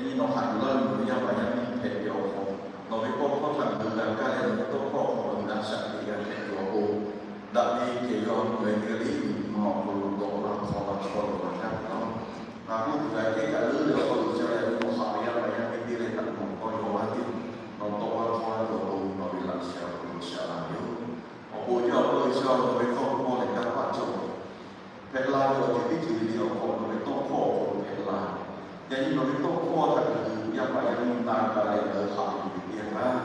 Yaꞈ nyi nawˬ haꞈ yuˬ laˇ ve nawˬ ve yaˇ paˍ yaˇ miˇ hpehꞈ ve awˬ hk'aw, nawˬ ve tawˇ hkawˇ htaꞈ ngaˬ hui g'a kaˇ leh nawˬ ve tawˇ hkawˇ awˬ hk'aw lo g'a shaꞈ teꞈ g'a hpehꞈ tuˬ awˬ pon, daꞈ ve kehˬ ve awˬ hk'aw lo ngaˬ hui teˇ g'aˇ le nyi ma awˬ hk'aw lo dawˇ la hk'aw la hk'aw lo g'a kaˇ ve laˇ. Ngaˬ k'oˆ tuˬ kaꞈ teˇ kaꞈ leuˉ leh awˬ hk'aw lo ca leh nawˬ haꞈ ve yaˇ paˍ yaˇ miˇ teˇ leh kaꞈ nawˬ tawˇ yaw laˇ ve, nawˬ tawˇ laˇ hk'aw la tuˬ awˬ pon nawˬ ve laꞈ sheh awˬ hk'aw lo shaꞈ la ve yoˬ. Awˬ pon yawˇ awˬ hk'aw lo ca nawˬ ve tawˇ hkawˇ leh kanˇ paˆ cawˬ hpehꞈ la ve awˬ ceuˬ teˇ ceuˬ le le awˬ hk'aw nawˬ ve tawˇ hkawˇ awˬ hk'aw lo hpehꞈ la. Yaꞈ nyi nawˬ ve tawˇ hkawˇ htaꞈ ngaˬ hui yaˇ paˍ yaˇ miˇ na g'a leh ngaˬ hui haꞈ yuˬ ve teˇ yanˇ htaˇ,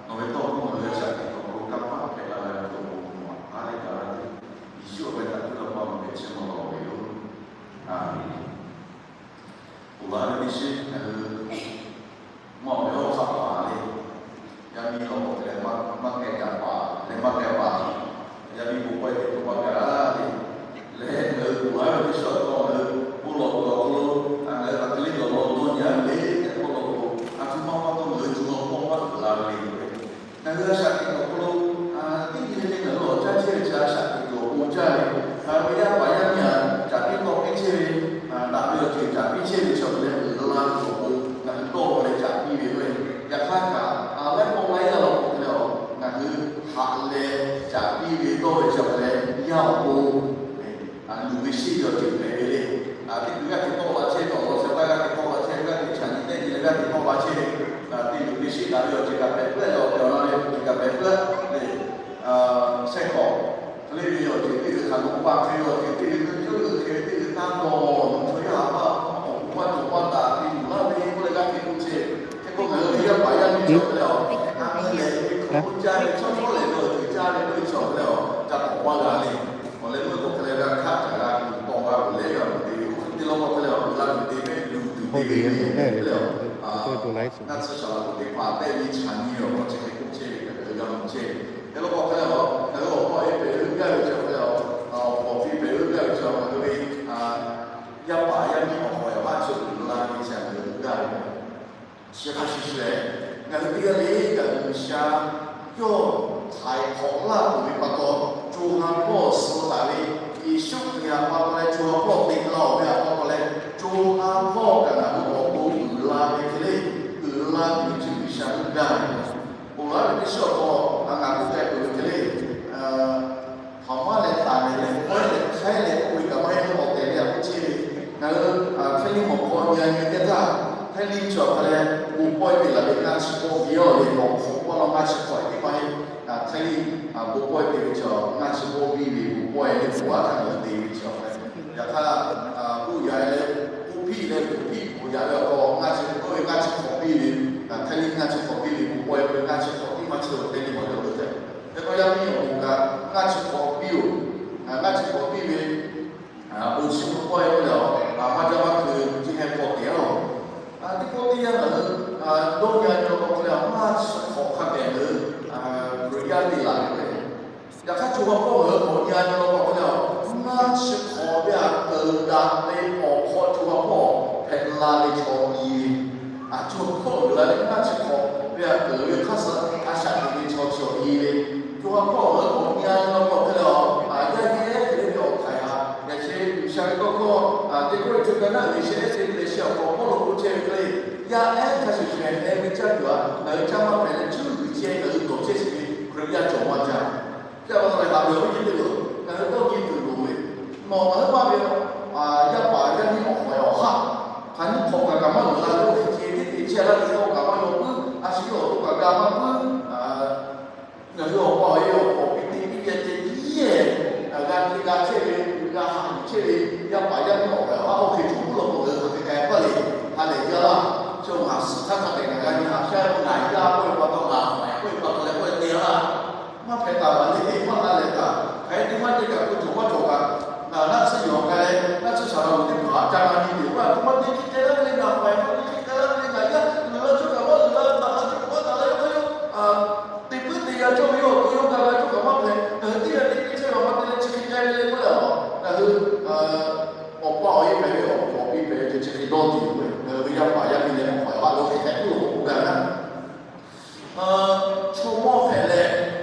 nawˬ ve tawˇ hkawˇ ngaˬ hui g'a shaꞈ teꞈ tuˬ awˬ hk'aw lo kanˇ paˆ hpehꞈ la ve awˬ hk'aw lo nawˬ haꞈ k'aˉ leh gaˬ la tuˬ, Yeˍsuˆ awˬ meh htaꞈ cuˇ leh pa nawˬ hpehꞈ chehˇ ma lawˬ ve yoˬ. Aˬ, oˬ laˇ ve teˇ shiˉ ngaˬ hui maˇ awˬ ve awˬ hk'aw paˍ le, yaˇ miˇ lawˬ k'o te leh maˇ k'ai kaꞈ paˍ leh maˇ k'ai paˍ, yaˇ miˇ bon pawehˇ teˇ to maˇ gaˬ le. Leh ngaˬ hui oˬ laˇ ve teˇ shiˉ awˬ hk'aw ngaˬ hui bon lawˬ kuiˬ awˬ hk'aw lo, ngaˬ hui hk'aˬ hk'e le dawˬ law dawˇ nyi a ve le tehꞈ k'oˆ law k'o, a htoꞈ ma pa taw ngaˬ hui co ha hpawˇ maˇ uiˍ la ve le. Ngaˬ hui a shaꞈ teꞈ tuˬ awˬ hk'aw lo, teˇ nyi le le ngaˬ hui awˬ caˇ chehˇ ve chi a shaꞈ teꞈ tuˬ awˬ pon caˇ ve, ngaˬ hui ve yaˇ paˍ yaˇ miˇ a caꞈ piˇ tawˇ piˇ chehˇ ve, daꞈ ve awˬ ceuˬ caꞈ piˇ chehˇ ve chi awˬ hk'e leh uiˍ la tuˬ awˬ pon ngaˬ hui dawˇ k'aw leh caꞈ piˇ ve k'o, yaꞈ hk'aˇ kaꞈ a laiˉ pawˆ laiˉ yaˇ law k'o hk'e leh a, ngaˬ hui haꞈ leh caꞈ piˇ ve dawˇ ve chi awˬ hk'e leh yaˇ awˬ pon luˬ ve sheˆ ve awˬ ceuˬ hpehꞈ ve le. Teˇ g'aˇ g'aˇ hteꞈ tawˆ la chehˇ ve awˬ lawn sha taˇ g'aˇ hteꞈ tawˆ la chehˇ ve, g'aˇ hteꞈ chaꞈ nyi tehˆ nyi leh g'aˇ hteꞈ tawˆ la chehˇ ve, te luˬ ve sheˆ daꞈ ve awˬ ceuˬ kaꞈ hpehꞈ puiˉ leh awˬ ceuˬ awˬ na ve awˬ ceuˬ kaꞈ hpehꞈ puiˉ le. Shehˆ hk'awꞈ hk'e le ve awˬ ceuˬ teˇ ve hk'aˬ lo pa hk'e ve awˬ ceuˬ teˇ ve, teˇ ve hk'e ve teˇ ve taˇ taw, chaw yaˇ haꞈ maˇ awˬ maˇ cawˬ maˇ taˍ te luˬ laˇ ve k'oˆ leh g'aˇ hteꞈ k'oˆ chehˇ. Hk'e k'o ngaˬ hui ve yaˇ paˍ yaˇ miˇ cawˬ hk'e leh a, a hk'e leh ve hk'aw lo caˇ ve chaw chaw lehˬ ve awˬ ceuˬ caˇ ve k'oˆ ve chi awˬ hk'e leh a, ca k'awꞈ maˇ g'a le. Awˬ leh meuˇ k'o hk'e leh g'a hkaˆ caꞈ g'a kuˬ tawˆ g'a kuˬ leh g'a kuˬ te ve k'oˆ ve teˇ lawˇ k'o hk'e leh a, uiˍ la tuˬ te mehˆ luˬ tuˬ te ve le le a. Ngaˇ tsuhˇ shaˍ laꞈ k'oˍ teˇ hpaˍ tehˆ ve chaꞈ nyi ve awˬ lawn chi hk'e k'oˆ chehˇ ve hk'e leh g'a mawˬ chehˇ ve. Teˇ lawˇ k'o hk'e leh a, ngaˬ hui awˬ pa e pehˬ ve g'aˇ ve chi hk'e leh a, awˬ hpawꞈ piˇ pehˬ ve g'aˇ ve chi ngaˬ hui ve yaˇ paˍ yaˇ miˇ awˬ hk'aw yaꞈ maˇ chi uiˍ la ve chi ngaˬ hui g'aˇ ve. Chi hk'a shuˍ shuˍ, ngaˬ hui teˇ g'aˇ le kaꞈ G'uiˬsha yawˇ htaiˍ hk'awꞈ laˇ tuˬ ve pa taw, co ha hpawˇ suh taˍ ve Yeˍsuˆ Hkriꞈ htaꞈ pa taw leh co ha hpawˇ te laˇ-oˬ ve htaꞈ pa taw leh, co ha hpawˇ kaꞈ ngaˬ hui awˬ to uiˍ la ve hk'e le, uiˍ la tuˬ ve chi G'uiˬsha g'aˇ ve. Oˬ laˇ ve teˇ shiˉ awˬ hk'aw ngaˬ k'oˆ k'ai peuˬ ve hk'e le, hk'aˬ maˇ leh taˍ leh leh kawehˉ leh hk'aiˉ leh k'oˆ ve kaꞈ maˇ heˆ, awˬ tehˬ ve a k'oˆ chehˇ ve. Ngaˬ hui Htaiˇ liˇ mawˬ hk'aw nyi a nyi teˇ htaˇ, Htaiˇ liˇ chi awˬ hk'a leh bon pawehˇ te laˬ ve ngaˇ chi k'awꞈ piˇ-oˬ le, awˬ hk'awꞈ paˇ law ngaˇ chi hk'awꞈ teˇ maˇ heˆ. Htaiˇ liˇ bon pawehˇ te ve chi ngaˇ chi k'awꞈ piˇ ve bon pawehˇ le, bon a htaꞈ ngaˬ hui te ve chi awˬ hk'a. Yaꞈ hk'aˇ, k'oˆ yaꞈ leh, k'oˆ piˇ leh k'oˆ piˇ k'oˆ yaꞈ ve awˬ hk'aw ngaˇ chi k'awꞈ ve ngaˇ chi hk'awꞈ piˇ ve, Htaiˇ liˇ ngaˇ chi hk'awꞈ piˇ ve bon pawehˇ ve ngaˇ chi hk'awꞈ piˇ maˇ chi awˬ Htaiˇ liˇ mawˬ le awˬ hk'e. Hk'e k'o yaˇ miˇ awˬ moˍ kaꞈ ngaˇ chi hk'awꞈ piˇ-oˬ, ngaˇ chi hk'awꞈ piˇ ve bon chi bon pawehˇ k'oˆ leh a, maˇ jaˇ maˇ hkui chi heh hk'awꞈ te-oˬ. Teˇ pawˆ teˇ yanˇ ngaˬ hui dawˇ nyi a nyi law k'o hk'e leh a, ngaˇ chi hk'awꞈ hk'a pehꞈ leh Hkriꞈ yaˇ te laˬ ve k'o, yaꞈ hk'aˇ co ha hpawˇ ngaˬ hui k'awꞈ nyi a nyi law k'o hk'e leh a, ngaˇ chi hk'awꞈ ve htaꞈ keunˍ daꞈ ve awˬ hk'aw co ha hpawˇ hpehꞈ la ve chaw nyi ve, a co ha hpawˇ uiˍ la leh ngaˇ chi hk'awꞈ ve htaꞈ keunˍ ve hk'aˇ suh a shaꞈ teꞈ ve chaw chi awˬ nyi ve, co ha hpawˇ ngaˬ hui k'awꞈ nyi a nyi law k'o hk'e leh a, yaˇ heˆ hk'e le ve awˬ htaiˍ htaꞈ yaꞈ sheh G'uiˬsha ve tawˇ hkawˇ teˇ Kawˇrenˍhtuˆ ka naˉ ve sheh ehˉ te leh sheh awˬ hk'aw Pawˇluꞈ k'oˆ chehˇ ve hk'e le, yaˇ ehˉ hk'a shuˍ shuˍ heh ve caˇ tuˬ a, ngaˬ hui caˇ maˇ hpehꞈ leh cuˇ g'uiˬ chehˇ ngaˬ hui dawˬ chehˇ shiˍ ve Hkriꞈ yaˇ cawˬ maˇ jaˇ. Chi pa taw leh haꞈ ve awˬ viˉ nyi teˇ hpaˍ, ngaˬ hui dawˇ nyi tuˬ loˍ ve, nawˬ ngaˬ hui maˇ ve yaˇ paˍ yaˇ miˇ awˬ hk'aw awˬ haˆ hk'aˬ nyiˇ hk'awꞈ kaꞈ kaꞈ maˇ uiˍ la ve oˇ hk'e ceh teˇ te chehˇ laˇ ve k'o kaꞈ maˇ yaw puiˉ, a shu yawˇ awˬ to kaꞈ g'a maˇ puiˉ. Ngaˬ hui awˬ pa awˬ e awˬ hk'awꞈ piˇ te piˇ ve ceh tiˉ yehˬ, g'a te g'a chehˇ ve, g'a haꞈ yuˬ chehˇ ve, yaˇ paˍ yaˇ miˇ awˬ hk'aw awˬ haˆ oˇ hk'e cawˬ puiˉ law k'o ngaˬ hui hk'aˬ hk'e k'ai hpaˇ le. Ha lehˬ jaˇ laˇ. Chi ngaˬ suhˍ htaˇ hk'a dehꞈ ngaˬ g'a nyi haꞈ shaˉ k'o ngaˬ yaˇ k'oˆ ve pa taw ngaˬ hk'awꞈ k'oˆ ve pa taw leh k'oˆ ve te laˇ. Maˇ hpehꞈ taˍ maˇ le, maˇ ha lehˬ taˍ. Hk'aˬ hk'e te maˇ te kaꞈ k'o cawˬ maˇ cawˬ kaꞈ, ngaˬ naˆ tsuhˇ yawˬ k'ai leh naˆ tsuhˇ shaˍ laꞈ uˍ teˇ hpaˍ ca g'a nyi tuˬ, oˇ a htoꞈ ma te hk'e k'ai laˇ ve le, ngaˬ hk'awꞈ e maˇ te hk'e k'ai laˇ ve le, ngaˬ yaˇ uiˍ la cawˇ kaꞈ maˇ uiˍ la, naꞈ la cawˇ kaꞈ maˇ naꞈ la, yawˇ hk'aˇ yawˇ te puiˉ te g'a cawˇ ve, yawˇ awˬ to yawˇ g'a g'a cawˇ kaꞈ maˇ hpehꞈ, ngaˬ hui teˇ g'aˇ te hk'e chehˇ ve maˇ te leh chi hk'e k'ai ve le k'oˆ leh a, ngaˬ hui awˬ pa awˬ e hpehꞈ ve awˬ hk'awꞈ piˇ hpehꞈ ve chi hk'e dawˇ tuˬ yoˬ. Ngaˬ hui ve yaˇ paˍ yaˇ miˇ leh awˬ hk'awꞈ e haˆ dawˇ hk'e hpehꞈ tuˬ k'oˆ gaˇ ve naˆ. Chaw mawˇ hpehꞈ leh,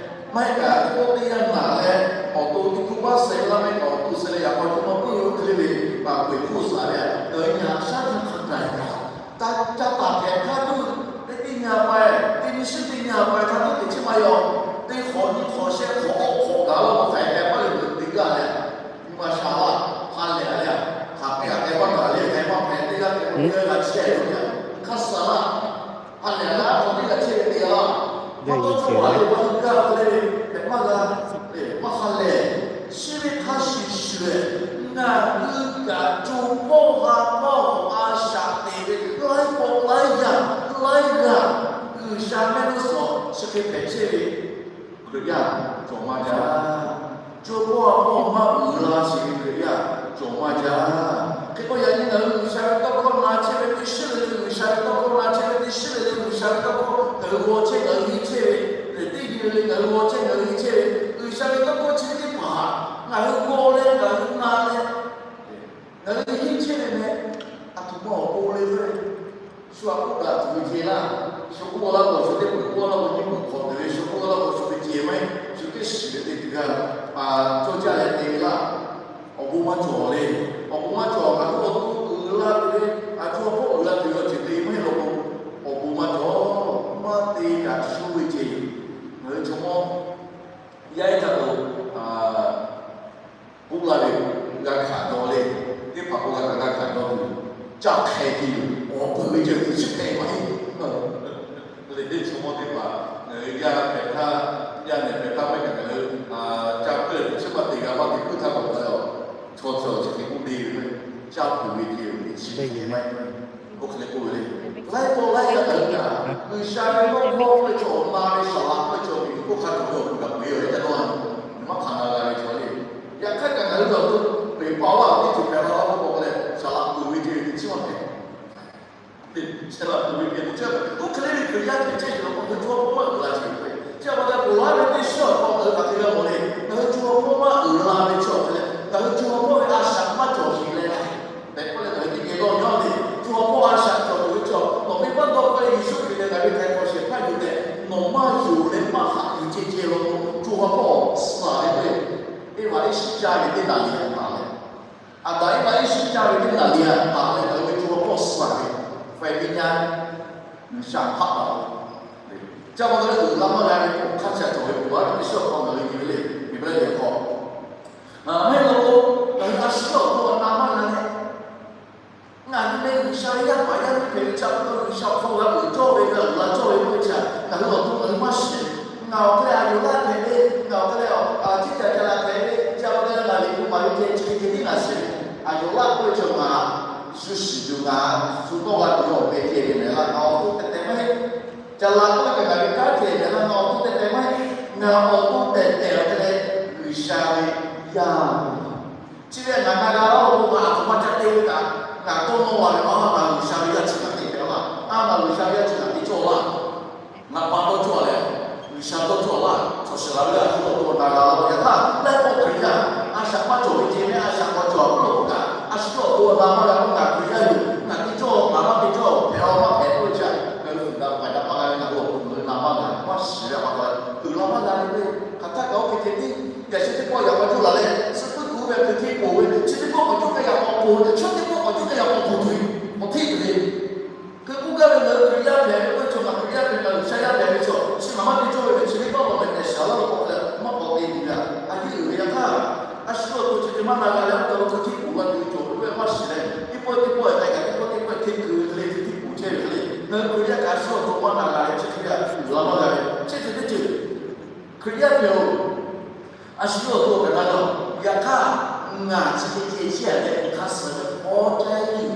maˇ heˆ kaꞈ teˇ pawˆ teˇ yanˇ naꞈ leh, awˬ to teˇ hkuˇ paˉ seh laˇ mehˆ kaꞈ awˬ to seh leh yaꞈ k'aw hk'e maˇ puiˉ ve oˇ hk'e le ve, paˍ hk'oꞈ e hk'oˆ saˍ ve a, ngaˬ hui nyi haꞈ shaˉ htaˇ hk'a gaˬ e kaꞈ, taˇ caˇ taˇ Ngaˬ hui g'a chehˇ ve, hk'aˇ suh laˇ. A lehˬ, a g'aˇ hk'awꞈ teˇ g'aˇ chehˇ ve te laˇ. Maˇ tawˇ hkawˇ a ve maˇ hui gaˇ ve le, hpehꞈ maˇ g'a, maˇ ha lehˬ. Chi ve hk'a shuˍ shuˍ, ngaˬ hui kaꞈ co hpawˇ g'a hpawˇ a shaꞈ teꞈ ve laiˉ pawˆ laiˉ yaˇ laiˉ g'aˇ, G'uiˬsha mehˆ g'uˇ suhˍ chi hk'e hpehꞈ chehˇ ve Hkriꞈ yaˇ cawˬ maˇ jaˇ. Co hpawˇ a hpawˇ maˇ uiˍ la sheˍ ve Hkriꞈ yaˇ cawˬ maˇ jaˇ. Hk'e k'o, yaꞈ nyi ngaˬ hui G'uiˬsha ve tawˇ hkawˇ na chehˇ ve teˇ shiˉ le le, G'uiˬsha ve tawˇ hkawˇ na chehˇ ve teˇ shiˉ le le, G'uiˬsha ve tawˇ hkawˇ ngaˬ hui g'aw chehˇ ngaˬ hui henˇ chehˇ ve, lehˬ teˇ nyi le le ngaˬ hui g'aw chehˇ ngaˬ hui henˇ chehˇ ve, G'uiˬsha ve tawˇ hkawˇ chi ve teˇ hpaˍ ngaˬ hui g'aw leh ngaˬ hui na leh ngaˬ hui henˇ chehˇ ve meh, a htoꞈ ma awˬ pon le k'o, shu a k'oˆ kaꞈ tuˬ ve ce laˇ. Shu k'oˆ laˇ k'o, shu teˇ peuˬ k'oˆ laˇ k'o, nyiˇ peuˬ hk'awꞈ tuˬ ve shu k'oˆ laˇ k'o, shu ve ce maˇ heˆ. Shu teˇ shiˍ ve teˇ tuˬ g'a cawˇ jaˇ leh te ve laˇ. Awˬ bon maˇ cawˬ le. Awˬ bon maˇ cawˬ, ngaˬ hui awˬ to uiˍ la tuˬ ve, a co hpawˇ uiˍ la tuˬ ve awˬ ceuˬ te maˇ heˆ law k'o, awˬ bon maˇ cawˬ. Maˇ te kaꞈ shu ve ce yoˬ. Ngaˬ hui chaw mawˇ yaˇ ehˉ htaꞈ k'o, k'oˆ laˇ ve, g'a hkanˍ dawˇ le. Teˇ hpaˍ k'o g'a hkanˍ g'a hkanˍ dawˇ tuˬ, caˇ hk'e te yoˬ. Awˬ peuˬ ve ceh tuˬ chi hk'e maˇ heˆ. Lehˬ, teˇ chaw mawˇ teˇ hpaˍ ngaˬ hui yaˇ hpehꞈ htaˇ, yaˇ nehˬ hpehꞈ htaˇ maˇ heˆ kaꞈ ngaˬ hui caˇ puiˉ leh teꞈ chiˉ maˇ te g'a maˇ te puiˉ htaˇ k'awꞈ k'ai a, chaw cawˬ chi hk'e k'oˆ te ve, caˇ tuˬ ve ceh yoˬ. Chi hk'e maˇ heˆ. Oˇ hk'e leh k'oˆ ve le, laiˉ pawˆ laiˉ yaˇ ngaˬ hui kaꞈ G'uiˬsha ve tawˇ hkawˇ k'oˆ ve chaw awˬ na ve saˍ laꞈ k'oˆ ve chaw miˬguiˬ hk'oˆ hk'a cawˬ ve awˬ hk'aw kaꞈ peuˬ ve yoˬ. Yaˇ dawˇ a, nyi ma hk'aˬ na g'a ve chaw le. Yaꞈ hk'aˇ kaꞈ ngaˬ hui awˬ to peˬ pa laˇ ve teˇ ceuˬ hpehꞈ la laˇ k'oˆ k'o leh, saˍ laꞈ peuˬ ve ceh ve teˇ chiˉ maˇ hpehꞈ. Saˍ laꞈ peuˬ ve ceh ve teˇ chiˉ maˇ hpehꞈ. Oˇ hk'e le ve Hkriꞈ yaˇ hpehꞈ chehˇ ve law k'o, ngaˬ hui co hpawˇ maˇ uiˍ la ce ve. Chi a pa taw ponˬ laˇ ve teˇ shiˉ awˬ hk'aw ngaˬ hui hk'aˬ hk'e g'a mawˬ le. Ngaˬ hui co hpawˇ maˇ uiˍ la ve chi awˬ hk'e leh, ngaˬ hui co hpawˇ ve a shaꞈ maˇ cawˬ sheˍ leh, tehꞈ k'oˆ leh ngaˬ hui teˇ geh dawˇ nyi le. Co hpawˇ a shaꞈ cawˬ tuˬ ve chaw, nawˬ ve maˇ dawˇ k'oˆ leh Yeˍsuˆ Hkriꞈ lehˬ ngaˬ ve hk'aˬ hk'e cawˬ sheˍ hpaˇ yuˬ tehꞈ nawˬ maˇ yonˍ leh maˇ haꞈ yuˬ ceh ceh law k'o, co hpawˇ suh ve k'o, Eˇvaꞈ Iˉshiˆ caˇ ve teˇ naˍ liˍ a taˍ leh, Aˍdanˍ Eˇvaꞈ Iˉshiˆ caˇ ve teˇ naˍ liˍ a taˍ leh, ngaˬ hui ve co hpawˇ suh ve, faiˍ ve nyi a G'uiˬsha hpaˆ taˍ ve. Chi a pa taw leh uiˍ la maˇ g'a ve awˬ hk'aˇ chi a cawˬ ve ponˬ laˇ ve teˇ shiˉ awˬ hk'aw ngaˬ hui nyi ve le. Miˬ guiˬ leh liꞈ hk'aw, maˇ heˆ law k'o, ngaˬ hui a shu yawˇ awˬ to awˬ na maˇ g'a leh, ngaˬ hui leh G'uiˬsha ve yaˇ paˍ yaˇ miˇ hpehꞈ ve chi a pa taw G'uiˬsha awˬ hk'aw g'a uiˍ cawˇ ve, g'a uiˍ la cawˇ ve k'oˆ ve chi a, ngaˬ hui awˬ to ngaˬ hui maˇ shiˍ. Ngaˬ awˬ hk'e leh a yoˬ laˇ hpehꞈ ve, ngaˬ awˬ hk'e leh a ciˉ ca ca la hpehꞈ ve, chi a pa taw leh ngaˬ liꞈ hpu maˍ ve ceh chi hk'e te tiˉ ngaˬ shiˍ ve. A yoˬ laˇ k'oˆ ve chi ngaˬ shu shiˍ tuˬ, ngaˬ shu tawˇ g'a tuˬ ve awˬ meh ceh ve lehˬ laˇ, ngaˬ awˬ to tehˬ tehˬ maˇ heˆ. Ca la k'oˆ ve kaꞈ ngaˬ ve kanˉ ceh lehˬ laˇ, ngaˬ awˬ to tehˬ tehˬ maˇ heˆ. Ngaˬ awˬ to tehˬ tehˬ awˬ hk'e leh G'uiˬsha ve yaˇ Chi ve ngaˬ na g'a laˇ lo k'o, ngaˬ a htoꞈ ma ca te ve kaꞈ, ngaˬ dawˇ nawˇ la ve, a, ngaˬ G'uiˬsha ve yaˇ chi ngaˬ te hpehꞈ laˇ, a, ngaˬ G'uiˬsha ve yaˇ chi ngaˬ te cawˇ laˇ, ngaˬ pa dawˇ cawˇ leh, G'uiˬsha dawˇ cawˇ laˇ, chaw shiˍ la ve yaˇ a shu yawˇ awˬ to na g'a laˇ lo. Yaꞈ hk'aˇ laiˉ pawˆ Hkriꞈ yaˇ a shaꞈ maˇ cawˬ ve ceh meh, a shaꞈ k'awꞈ cawˬ a k'oˆ lo k'o kaꞈ, a shu yawˇ awˬ to na maˇ g'a k'o, ngaˬ Hkriꞈ yaˇ yoˬ, ngaˬ te cawˇ, ngaˬ maˇ te cawˇ, hpehꞈ a maˇ hpehꞈ k'oˆ ve chi a, ngaˬ hui fuiˍ daꞈ paiˍ daꞈ maˇ g'a ve, ngaˬ hui awˬ to na maˇ g'a, maˇ shiˍ ve a pa taw, uiˍ la maˇ g'a ve le. Hk'aˬ htaˇ kaꞈ oˇ hk'e hk'e tiˉ, yaꞈ sheh teˇ pawˆ yaꞈ k'aw juˇ laˬ leh, suh puiˉ kuˬ ve hk'e hk'e poˬ ve, chi teˇ pawˆ k'awꞈ juˇ k'ai yaꞈ k'aw poˬ, chaw teˇ pawˆ k'awꞈ juˇ k'ai yaꞈ k'aw poˬ tuˬ, k'awꞈ hteˇ tuˬ ve. Hk'e k'oˆ gaˇ ve, ngaˬ hui Hkriꞈ yaˇ hpehꞈ ve k'oˆ ve chaw, ngaˬ Hkriꞈ yaˇ hpehꞈ, ngaˬ G'uiˬsha yaˇ hpehꞈ ve chaw, chi ngaˬ maˇ te cawˇ ve, chi teˇ pawˆ k'awꞈ lehˬ shaˍ laˇ lo k'awꞈ leh maˇ k'awꞈ te tuˬ ve a, a yeˇ uiˍ ve yaꞈ hk'aˇ, a shu awˬ to chi hk'e maˇ na g'a leh, a htoꞈ ma hk'e hteˇ poˬ la tuˬ ve cawˬ ve k'oˆ ve maˇ shiˍ leh, teˇ pawˆ teˇ pawˆ e k'ai kaꞈ teˇ pawˆ teˇ pawˆ e hteˇ kuˬ ve hk'e le hteˇ poˬ chehˇ ve hk'e le. Ngaˬ hui Hkriꞈ yaˇ kaꞈ a shu awˬ to maˇ na g'a leh chi hk'e le uiˍ la maˇ g'a ve, chi hk'e teˇ ceuˬ Hkriꞈ yaˇ hpehꞈ-oˬ, a shu yawˇ awˬ to kaꞈ na g'a-oˬ. Yaꞈ hk'aˇ, ngaˬ chi hk'e ceh chehˇ a leh hk'aˇ suh ve hk'aw caˇ iˉ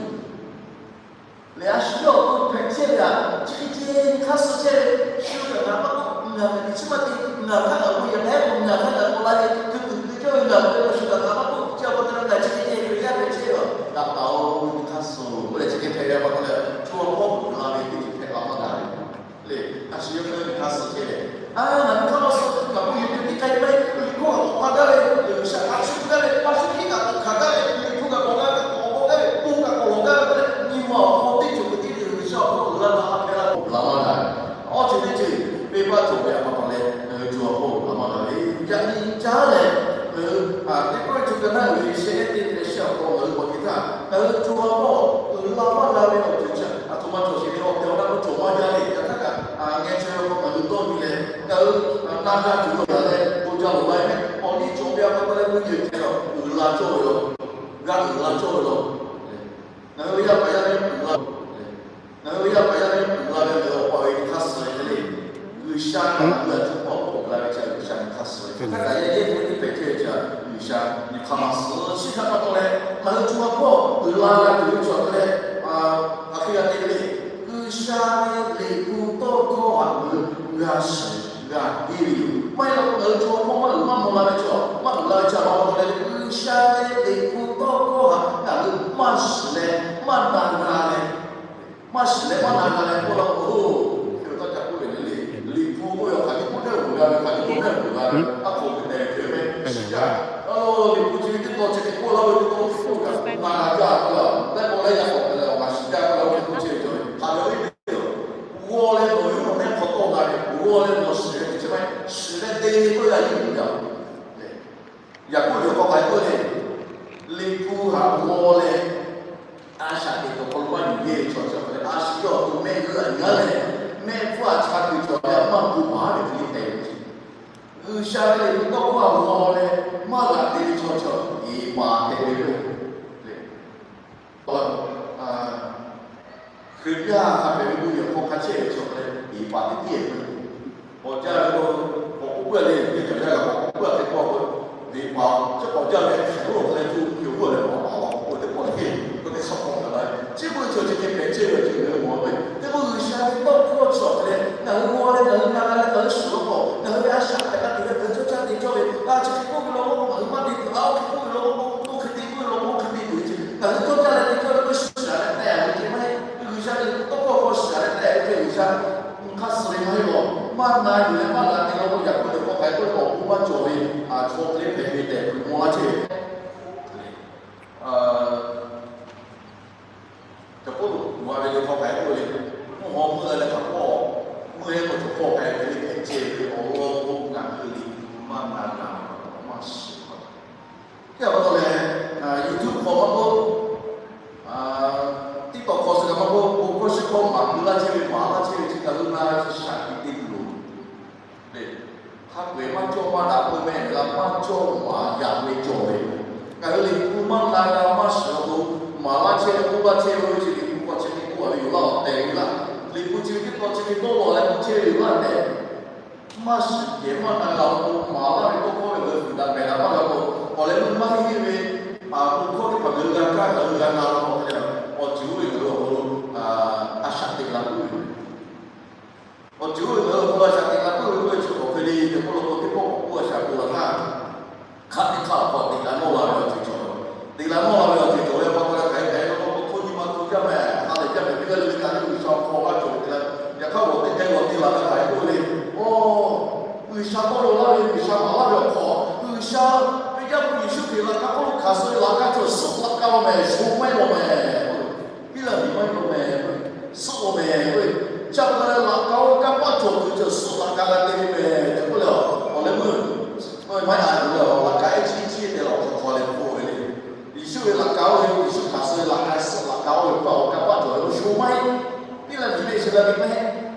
lehˬ, a shu yawˇ awˬ to hpehꞈ chehˇ ve a, chi hk'e ceh hk'aˇ suh chehˇ ve, shu kaꞈ ngaˬ maˇ k'oˆ, ngaˬ kaꞈ teꞈ chiˉ maˇ te, ngaˬ htaˇ kaꞈ k'o yaꞈ hk'aˇ k'o ngaˬ htaˇ kaꞈ k'o la ve, hkui tuˬ hkui cawˇ ve ngaˬ hk'e k'o shu kaꞈ ngaˬ maˇ k'oˆ, chi a pa taw leh ngaˬ chi hk'e ceh Hkriꞈ yaˇ hpehꞈ chehˇ ve a, daꞈ taˍ-oˬ, hk'aˇ suh-oˬ k'oˆ leh chi hk'e hpehꞈ ve a pa taw leh, co hpawˇ uiˍ la ve teˇ ceuˬ hpehꞈ la maˇ g'a ve le. A shu yawˇ hk'e ve hk'aˇ suh chehˇ ve, a, ngaˬ hui hk'aˇ maˇ suh tuˬ kaꞈ k'oˆ, yehˬ miˬ teˇ hk'ai maˇ heˆ, liꞈ hkawˇ kaꞈ k'awꞈ k'oˆ gaˇ ve, G'uiˬsha hk'a shuˍ gaˇ ve, a shu hkiˆ kaꞈ k'awꞈ hkanˍ gaˇ ve, liꞈ hpu kaꞈ k'awꞈ gaˇ ve, k'awꞈ k'oˆ gaˇ ve, bon kaꞈ k'awꞈ lawˬ gaˇ ve k'oˆ leh, nyi ma awˬ hk'aw teˇ ceuˬ teˇ ceuˬ G'uiˬsha awˬ hk'aw uiˍ la taˍ a hpehꞈ la k'awꞈ la maˇ g'a ve, awˬ ceuˬ teˇ ceuˬ venˇbaˆ cawˬ ve a pa taw leh, ngaˬ hui co hpawˇ uiˍ la maˇ g'a ve, yaꞈ nyi caˉ leh, ngaˬ hui teˇ pawˆ co ka naˉ uiˍ ve shehˆ ehˉ teˇ ve leh shehˆ awˬ hk'aw ngaˬ hui k'awꞈ nyi htaˇ, ngaˬ hui co hpawˇ uiˍ la maˇ g'a ve awˬ Ngaˬ hui ve yaˇ paˍ yaˇ miˇ uiˍ la, ngaˬ hui ve yaˇ paˍ yaˇ miˇ uiˍ la ve ngaˬ hui awˬ pa ve nyi hk'aˇ suh ve hk'e le, G'uiˬsha ngaˬ hui a cuˇ pawˆ k'awꞈ uiˍ la ve chi G'uiˬsha nyi hk'aˇ suh ve. Hk'e kaꞈ yaˇ yehˇ hpu teˇ hpehꞈ chehˇ ve chi G'uiˬsha nyi hk'aˇ maˇ suh. Chi htaꞈ pa taw leh ngaˬ hui co ha hpawˇ uiˍ la g'a tuˬ ve chaw hk'e leh, a hk'e g'a te ve le, G'uiˬsha ve Liꞈ hpu tawˇ hkawˇ htaꞈ ngaˬ hui g'a shiˍ g'a piˇ ve yoˬ. Maˇ heˆ law k'o ngaˬ hui co ha hpawˇ maˇ uiˍ maˇ mvuh la ve chaw, maˇ uiˍ la ve chaw a pa taw leh G'uiˬsha ve Liꞈ hpu tawˇ hkawˇ htaꞈ ngaˬ hui maˇ shiˍ leh maˇ na g'a leh, maˇ shiˍ leh maˇ na g'a leh k'oˆ laˇ k'o, oˇ, hk'e ve tawˇ ca k'oˆ ve le le, Liꞈ hpu k'oˆ ve awˬ hk'aˬ nyi k'oˆ neˇ uiˍ g'a ve, hk'aˬ nyi k'oˆ neˇ uiˍ g'a ve, a hk'aw ve tehˬ hk'e ve shiˍ jaˇ. Liꞈ hpu chi ve teˇ taw chi hk'e k'oˆ laˇ ve teˇ taw oˇ hpu kaꞈ na g'a jaˇ k'oˆ laˇ, laiˉ pawˆ laiˉ yaˇ k'awꞈ hpehꞈ leh awˬ maˍ shiˍ jaˇ k'oˆ laˇ ve teˇ hk'oˆ chehˇ ve cawˬ ve hk'aˬ ve awˬ e teˇ yoˬ. G'aw leh nawˬ yawˇ nawˬ neˇ hk'aw tawˆ la ve, g'aw leh nawˬ shiˍ ve teˇ chi maˇ shiˍ leh te ve k'oˆ ve a yeˇ uiˍ jaˇ. Yaˍkoˆ ve awˬ hk'aw k'ai k'oˆ le, Liꞈ hpu htaꞈ g'aw leh a shaꞈ teꞈ tuˬ awˬ hk'aw lo maˇ yuˬ yehˇ ve chaw chi awˬ hk'e leh, a shu yawˇ awˬ to mehˆ g'uˇ a nyi gaˇ leh, mehˆ hpfuhˇ a cha kuiˬ cawˬ leh a maˇ gu maˍ ve hk'e le tehꞈ ve ce. G'uiˬsha ve Liꞈ hpu tawˇ hkawˇ htaꞈ g'aw leh maˇ g'a te ve chaw chi awˬ hk'e paˍ hpehꞈ ve le. Hkriꞈ yaˇ hk'a hpehꞈ ve bon yehˬ hk'aw hk'a chehˇ ve chaw hk'e leh, iˍ paˍ teˇ tiˉ ve. K'awꞈ jaˇ ve k'o, k'awꞈ k'oˆ puiˉ le, teˇ cawˬ jaˇ ve k'awꞈ k'oˆ puiˉ a hk'e k'oˆ k'o, iˍ paˍ chi k'awꞈ jaˇ ve hk'e lo hk'e leh tuˬ yoˬ g'uˇ leh k'awꞈ paˍ la k'oˆ k'o teˇ pawˆ le, k'o teˇ hk'a hpawˇ kaꞈ la ve. Chi beuꞈ chaw chi hk'e hpehꞈ chehˇ ve awˬ ceuˬ ngaˬ hui mawˬ ve. Teˇ pawˆ G'uiˬsha ve tawˇ hkawˇ chi awˬ hk'e leh ngaˬ hui g'aw leh ngaˬ hui na g'a leh ngaˬ hui shiˍ law k'o, ngaˬ hui ve a shaꞈ hpehꞈ la tuˬ ve ngaˬ hui cawˇ caˇ te cawˇ ve, a chi hk'e k'oˆ ve law k'o ngaˬ hui maˇ te tuˬ, a oˇ hk'e k'oˆ ve law k'o, oˇ hk'e te k'oˆ ve law k'o, oˇ hk'e te tuˬ ve chi ngaˬ hui cawˇ caˇ leh te cawˇ ve k'o, shiˍ leh tehꞈ ve ce maˇ heˆ. G'uiˬsha ve tawˇ hkawˇ hk'aw shiˍ leh tehꞈ ve ce G'uiˬsha nyi hk'aˇ suh ve maˇ heˆ law. Maˇ na yuˬ leh maˇ g'a te law k'o, Yaˍkoˆ ve hk'aw k'ai k'oˆ ve awˬ bon maˇ cawˬ ve, chaw hk'e hpehꞈ ve tehꞈ kuˬ maw laˇ chehˇ ve. Caˬ k'oˆ lo, nawˬ a ve le hk'aw k'ai k'oˆ ve le, mvuhˇ haw mvuhˇ la leh hk'a hpawˇ, mvuhˇ heh k'o cawˬ hpawˇ k'ai ve le hpehꞈ chehˇ ve awˬ lawn k'o, ngaˬ hui Liꞈ hpu maˇ na g'a, maˇ shiˍ. Teˇ hpaˍ pa taw leh, YouTube hk'aw maˇ k'oˆ, TikTok hk'aw suh kaꞈ maˇ k'oˆ, bon hkawˇ shiˉ hkawˇ maˍ keu laˇ chehˇ ve, maˍ laˇ chehˇ ve chi ngaˬ hui na ve chi shaˍ tiꞈ te tuˬ loˬ. Hk'a peu-eˬ maˇ cawˇ maˇ daꞈ k'oˆ meh, ngaˬ hui maˇ cawˇ maˍ yaꞈ ve cawˬ ve. Ngaˬ hui Liꞈ hpu maˇ na g'a maˇ shiˍ awˬ hk'aw lo maˍ laˇ chehˇ k'oˆ laˇ chehˇ ve oˇ ve chi Liꞈ hpu hk'aw chi hk'e k'oˆ a ve yoˬ laˇ awˬ tehˬ ve laˇ. Liꞈ hpu chi ve teˇ taw chi hk'e dawˇ law leh k'oˆ chehˇ ve yoˬ laˇ tehꞈ maˇ shiˍ kehˬ maˇ na g'a awˬ hk'aw lo maˍ laˇ ve tawˇ hkawˇ ve ngaˬ hui fuiˍ daꞈ mehˍ daꞈ maˇ g'a k'o, awˬ leh meuˇ maˇ heˆ ve, bon hkawˇ teˇ hpaˍ ngaˬ hui g'a kaˇ ngaˬ hui g'a na la k'o, awˬ ceuˬ oˇ ve ngaˬ hui awˬ hk'aw lo a shaꞈ teꞈ la puiˉ ve. Awˬ ceuˬ oˇ ve ngaˬ hui awˬ hk'aw lo a shaꞈ teꞈ la puiˉ ve k'oˆ ve chi hk'awꞈ hk'e le, teˇ pawˆ k'awꞈ k'oˆ a shaꞈ k'oˆ la htaˇ, hk'aˆ teˇ hk'aˆ awˬ hk'aw teꞈ la nawˇ la ve awˬ ceuˬ cawˬ ve. Teꞈ la nawˇ la ve awˬ ceuˬ cawˬ ve pa taw leh hk'aˬ hk'e hk'aˬ hk'e law k'o, hk'aw nyi ma tu jaˇ mehˍ, ha lehˬ jaˇ mehˍ, teˇ g'aˇ le le kaꞈ le G'uiˬsha awˬ hk'aw g'a cawˬ ve te la. Yaꞈ hk'aˇ g'awˬ teˇ geh g'awˬ te la ve hk'aˬ hk'e k'oˆ ve le. Oˇ, G'uiˬsha tawˇ lo laˇ ve, G'uiˬsha maˍ laˇ ve awˬ hk'aw, G'uiˬsha ve Yaˇ hpu Yeˍsuˆ Hkriꞈ laꞈ ka hk'oˆ lo hkanˍ suh ve laꞈ ka cawˬ suhˆ laꞈ ka law mehˍ, sho maˇ heˆ law mehˍ. Piˉlaꞈ miˬ maˇ heˆ law mehˍ, suhˆ law mehˍ k'oˆ ve, chi pa taw leh laꞈ ka oˇ ve kanˇ paˆ cawˬ tuˬ cawˬ suhˆ laꞈ ka g'a te ve mehˍ tehꞈ k'oˆ leh, awˬ leh meuˇ maˇ heˆ a tuˬ leh laꞈ ka ehˉ chi chi te la awˬ hk'aw hk'aw leh k'oˆ ve le. Yeˍsuˆ ve laꞈ ka oˇ ve, Yeˍsuˆ hkanˍ suh ve laꞈ ka suhˆ laꞈ ka oˇ ve pa awˬ kanˇ paˆ cawˬ ve sho maˇ heˆ. Piˉlaꞈ miˬ ve Iˉsaˍreˍlaˆ miˬ maˇ heˆ.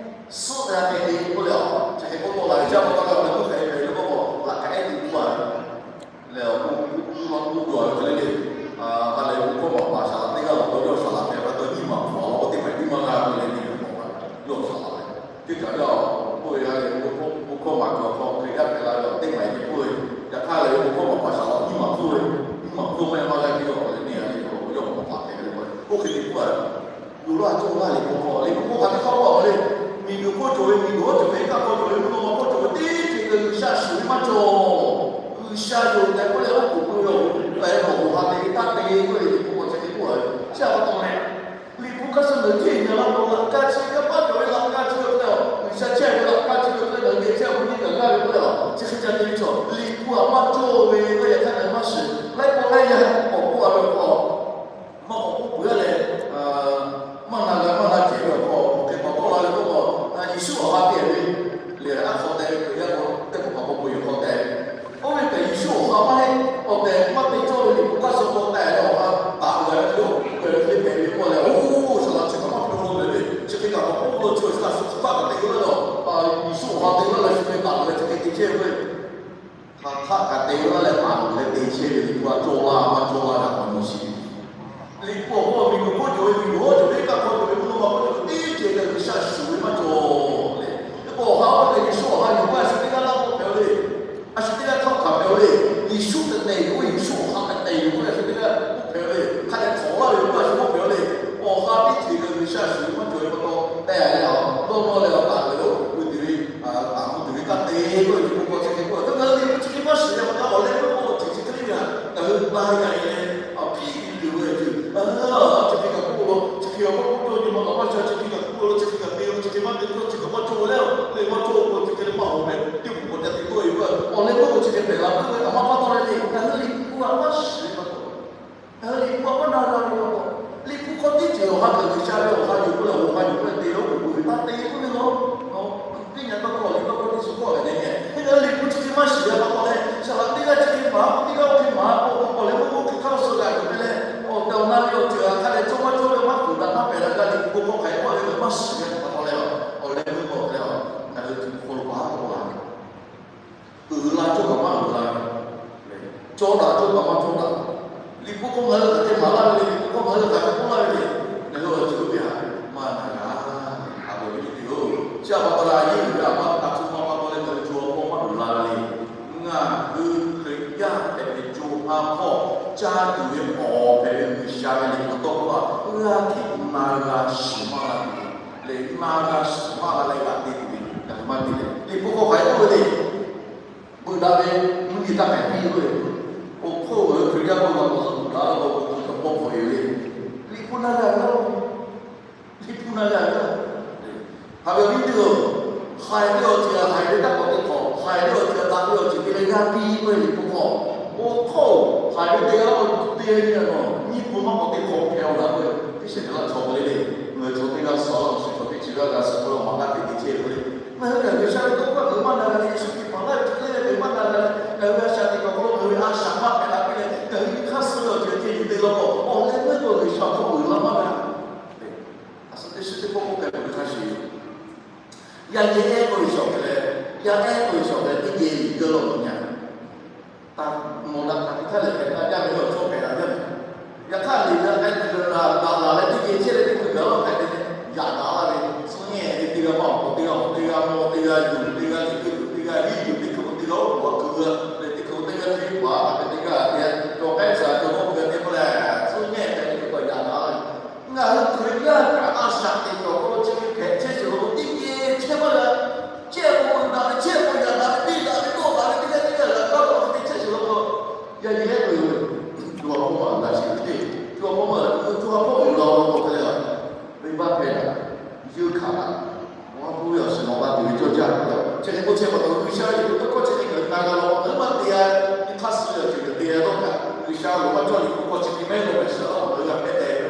Suhˆ g'a te ve k'oˆ leh, chi hk'e k'oˆ tawˆ la ve, chi pa taw leh awˬ leh meuˇ hk'e ve le k'oˆ k'o, laꞈ ka ehˉ te k'oˆ a ve leh, awˬ k'oˆ k'oˆ laˇ k'oˆ jaw ve hk'e le le, ha lehˬ bon hkawˇ maˍ paˍ saˍ laꞈ teˇ g'aˇ awˬ hk'aw yawˇ saˍ laꞈ hpehꞈ pa taw nyiˇ maˬ hpfuhˍ a law k'o, teˇ maˬ nyiˇ maˬ g'a ve le le, yawˇ saˍ laꞈ leh, teˇ kaꞈ yawˇ k'oˆ ve ha lehˬ bon hkawˇ maˍ kuiˬ awˬ hk'aw Hkriꞈ yaˇ hpehꞈ la ve awˬ teˇ maˬ nyi k'oˆ ve, yaꞈ hk'aˇ lehˬ ve bon hkawˇ maˍ paˍ saˍ laꞈ nyiˇ maˬ hpfuhˇ ve, nyiˇ maˬ hpfuhˇ maˇ heˆ maˇ g'a ve yawˇ leh neˇ a le, yawˇ maˍ paˍ hpehꞈ ve le k'o, oˇ hk'e te k'oˆ a ve. Yoˬ laˇ cawˇ laˇ le k'o, k'o le k'o, k'o hk'aˬ hk'e hk'aw k'oˆ a ve le. Miˬguiˬ hk'oˆ cawˬ ve, miˬguiˬ hk'oˆ cawˬ ve, iˉ kaˆ hk'aw cawˬ ve, mvuhˇ naw ma hk'oˆ cawˬ ve, teˇ ceuˬ kaꞈ G'uiˬsha shuˍ ve maˇ cawˬ. G'uiˬsha yoˬ tehꞈ k'oˆ leh oˉ k'oˍ pui ve awˬ, tehꞈ awˬ hoꞈ ha te ve taˇ te k'oˆ ve le k'o, k'o chi hk'e k'oˆ a ve. Chi a pa taw leh, Liꞈ hpu hk'aˇ suh leuˬ hteˇ nyi la k'o, laꞈ ka chi kanˇ paˆ cawˬ ve laꞈ ka chi ve k'o, G'uiˬsha chehˇ ve laꞈ ka chi ve k'o, ngaˬ hui geh chehˇ ve nyi ngaˬ g'aˇ ve k'oˆ leh, chi hk'e ca te ve chaw, Liꞈ hpu htaꞈ maˇ cawˇ ve k'o, yaꞈ hk'aˇ ngaˬ hui maˇ shiˍ. Laiˉ pawˆ laiˉ yaˇ k'awꞈ k'oˆ a ve k'o, maˇ k'awꞈ k'oˆ peuˬ a leh, maˇ na g'a maˇ na cehˬ ve awˬ hk'aw, awˬ hk'e k'awꞈ tawˆ la ve k'oˆ k'o, Yeˍsuˆ awˬ ha te ve le, aˉ hk'aw te ve Hkriꞈ yaˇ k'o, teˇ k'oˍ kaꞈ k'awꞈ k'oˆ ve awˬ hk'aw te ve. Oˇ ve kaꞈ Yeˍsuˆ awˬ ha maˇ heˆ. Awˬ tehˬ maˇ te cawˇ ve Liꞈ hpu hk'aˇ suh k'awꞈ te ve awˬ ha taꞈ g'a ve k'o, g'a ve hk'e hpehꞈ ve k'oˆ leh, oˇ, saˍ laꞈ chi kaꞈ maˇ hpehꞈ la ve le. Chi hk'e kaꞈ k'awꞈ k'oˆ lo chi ve saˍ laꞈ chi hk'e htaˇ kaꞈ te g'a ve lawˬ. Yeˍsuˆ awˬ ha te laˇ leh shu hk'e taˍ ve chi hk'e te chehˇ ve. Hk'aˬ htaˆ kaꞈ te laˇ leh taˍ ve leh te chehˇ ve Liꞈ hpu a cawˇ laˇ maˇ cawˇ laˇ g'a k'awꞈ nyi sheˍ. Liꞈ hpu awˬ hk'aw miˬguiˬ hk'oˆ cawˬ awˬ hk'aw k'oˆ cawˇ nyi ma kaꞈ maˇ sha, chi hk'e kaꞈ k'oˆ lo, chi hk'e kaꞈ te lo, chi hk'e maˇ te lo, chi kaꞈ maˇ cawˇ leh, le maˇ cawˇ k'o chi hk'e leh maˇ hoꞈ meh teˇ moˍ k'awꞈ ca te k'oˆ ve, awˬ leh meuˇ k'o chi hk'e hpehꞈ la k'oˆ ve, a maˇ pa taw leh le, ngaˬ hui Liꞈ hpu a maˇ shiˍ ve pa taw, ngaˬ hui Liꞈ hpu a maˇ na g'a ve pa taw, Liꞈ hpu hk'aw teˇ ceuˬ awˬ ha hk'aˬ G'uiˬsha ve awˬ ha yuˬ k'oˆ leh awˬ ha yuˬ k'oˆ leh te lo k'oˆ ve taˇ te k'oˆ ve law. Teˇ nyi tawˇ hkawˇ liꞈ tawˇ hkawˇ teˇ chi hkawˇ hk'e le, ngaˬ hui Liꞈ hpu chi hk'e maˇ shiˍ ve pa taw leh, saˍ laꞈ teˇ g'aˇ chi hk'e maˍ k'o teˇ g'aˇ oˇ hk'e maˍ k'o, awˬ leh meuˇ k'o hk'e hk'aˇ suh g'a yuˬ ve leh, awˬ tehˬ awˬ na ve awˬ ceuˬ htaꞈ hk'a dehꞈ cawˇ maˇ cawˇ ve maˇ kuˬ daꞈ maˇ pehˬ daꞈ g'a Liꞈ hpu hk'aw hk'aˬ hk'e k'oˆ ve maˇ shiˍ ve pa taw leh, awˬ leh meuˇ k'o hk'e le, ngaˬ hui tuˬ hk'aw lo pa k'oˆ la ve uiˍ la cawˇ kaꞈ maˇ uiˍ la ve, cawˇ daꞈ cawˇ kaꞈ maˇ cawˇ daꞈ. Liꞈ hpu hk'aw ngaˬ hui hk'aˬ hk'e maˍ laˇ ve le, Liꞈ hpu hk'aw ngaˬ hui hk'aˬ hk'e k'oˆ laˇ ve le, ngaˬ hui awˬ ceuˬ teˇ hpaˍ maˇ na g'a. Haꞈ ve awˬ viˉ nyi teˇ hpaˍ-oˬ, chi a pa taw leh a yeˇ uiˍ ve a maˇ htaꞈ cuˇ maˇ pa taw leh ngaˬ hui co ha hpawˇ maˇ uiˍ la ve le. Ngaˬ hui Hkriꞈ yaˇ hpehꞈ ve co ha hpawˇ caˇ tuˬ ve awˬ hpehꞈ ve G'uiˬsha ve Liꞈ hpu tawˇ hkawˇ a g'aˇ hteꞈ na g'a shiˍ maˇ la tuˬ ve, leh na g'a shiˍ maˇ la leh g'a te tuˬ ve ngaˬ hui maˇ te leh, Liꞈ hpu hk'aw hk'aˬ hk'e k'oˆ ve le. Beuꞈ daꞈ ve mvuhˇ nyi taˇ hpehꞈ piˇ ve, awˬ hk'oˆ ngaˬ hui Hkriꞈ yaˇ hpawˇ g'a k'awꞈ zuhꞈ beuꞈ daꞈ la k'o, awˬ hk'oˆ cawˬ hpawˇ hpawꞈ e ve le. Liꞈ hpu na g'a ve laˇ, Liꞈ hpu na g'a ve laˇ. Haꞈ ve awˬ viˉ teˇ hpaˍ-oˬ, haiˬ ve awˬ ceuˬ htaꞈ haiˬ ve taˇ k'awꞈ te hk'awꞈ, haiˬ ve awˬ ceuˬ htaꞈ daꞈ ve awˬ ceuˬ te leh g'a piˇ k'oˆ ve Liꞈ hpu hk'aw, awˬ hk'oˆ haiˬ ve te g'a k'o te ve nyi a nawˬ nyiˇ hpu maˇ k'awꞈ te hk'awꞈ hpehꞈ-oˬ laˇ k'oˆ ve, teˇ sheˍ hk'aˬ la chaw k'oˆ le le, ngaˬ hui chaw teˇ g'aˇ suh a laˇ, suh chaw teˇ chi g'aˇ g'a suh k'oˆ ve awˬ ma g'aˇ hteꞈ te chehˇ k'oˆ le. Ngaˬ hui kaꞈ G'uiˬsha ve tawˇ hkawˇ ngaˬ hui maˇ na g'a leh, Yeˍsuˆ Hkriꞈ hpaˍ laˇ ve chi hk'e le le ngaˬ hui maˇ na g'a leh, ngaˬ hui a shaꞈ teꞈ kaꞈ hk'aw lo ngaˬ hui a shaꞈ maˇ hpehꞈ la piˇ leh, ngaˬ hui nyi hk'aˇ suh ve awˬ ceuˬ ceh yuˬ te law k'o, awˬ leh meuˇ k'o G'uiˬsha hk'aw uiˍ la maˇ g'a. A suh teˇ shiˉ teˇ pawˆ k'oˆ hpehꞈ ve hk'a shuˍ, yaˇ nyi ehˉ k'oˆ ve shawˍ hk'e leh, yaˇ ehˉ k'oˆ ve shawˍ hk'e leh teˇ geh liꞈ g'aˇ law k'o nyi a, taˇ mawˬ daꞈ hk'aˬ hk'e htaˇ lehˬ hpehꞈ la jaˇ ve awˬ chawˇ hpehꞈ la jaˇ ve. Yaꞈ hk'aˇ liꞈ g'a k'ai tuˬ ve laˬ laˬ leh teˇ geh chehˇ leh teˇ hkui gaˬ laˇ k'ai te leh yaꞈ daꞈ la ve, suh nyi ve teˇ g'aˇ maˇ awˬ hk'aw teˇ g'aˇ awˬ teˇ g'aˇ mawˇ teˇ g'aˇ yuˬ teˇ g'aˇ liꞈ g'aˇ tuˬ teˇ g'aˇ hiˉ yuˬ teˇ hkui teˇ g'aˇ oˇ hk'aˬ hk'e g'a leh teˇ hkui teˇ g'aˇ hteˇ paˍ a hk'e teˇ g'aˇ te cawˬ k'ai shaˍ cawˬ k'oˆ hk'e te k'oˆ leh, suh nyi hk'e te k'o yaꞈ daꞈ la ve. Ngaˬ hui Hkriꞈ yaˇ kaꞈ a shaꞈ teꞈ cawˬ k'o chi hk'e hpehꞈ chehˇ sheˍ lo teˇ geh chehˇ maˇ g'a. Chehˇ k'o uiˍ daꞈ ve, chehˇ k'o yaꞈ daꞈ ve, te daꞈ ve, dawˇ daꞈ ve teˇ g'aˇ teˇ g'aˇ g'a kaˇ k'o hk'e te chehˇ sheˍ lo k'o, yaˇ nyi ehˉ k'oˆ ve, co ha hpawˇ maˇ uiˍ la sheˍ ve teˇ, co ha hpawˇ maˇ uiˍ la k'o hk'e leh, venˇbaˆ hpehˇ daꞈ, yeunˇ hkanˍ daꞈ, awˬ ha hpu ve awˬ shiˍ nawꞈ la tuˬ ve cawˇ jaˇ. Chi hk'e k'oˆ chehˇ pa taw G'uiˬsha ve liꞈ hpu tawˇ hkawˇ chi hk'e ngaˬ hui na g'a law k'o, ngaˬ hui maˇ te g'a, nyi hk'aˇ suh ve awˬ ceuˬ te g'a dawˇ kaꞈ, G'uiˬsha loˍ maˇ cawˇ liꞈ hpu hkawˇ chi hk'e maˇ heˆ law kaꞈ shiˍ laˇ k'o ngaˬ hui g'a hpehˇ tehꞈ ve.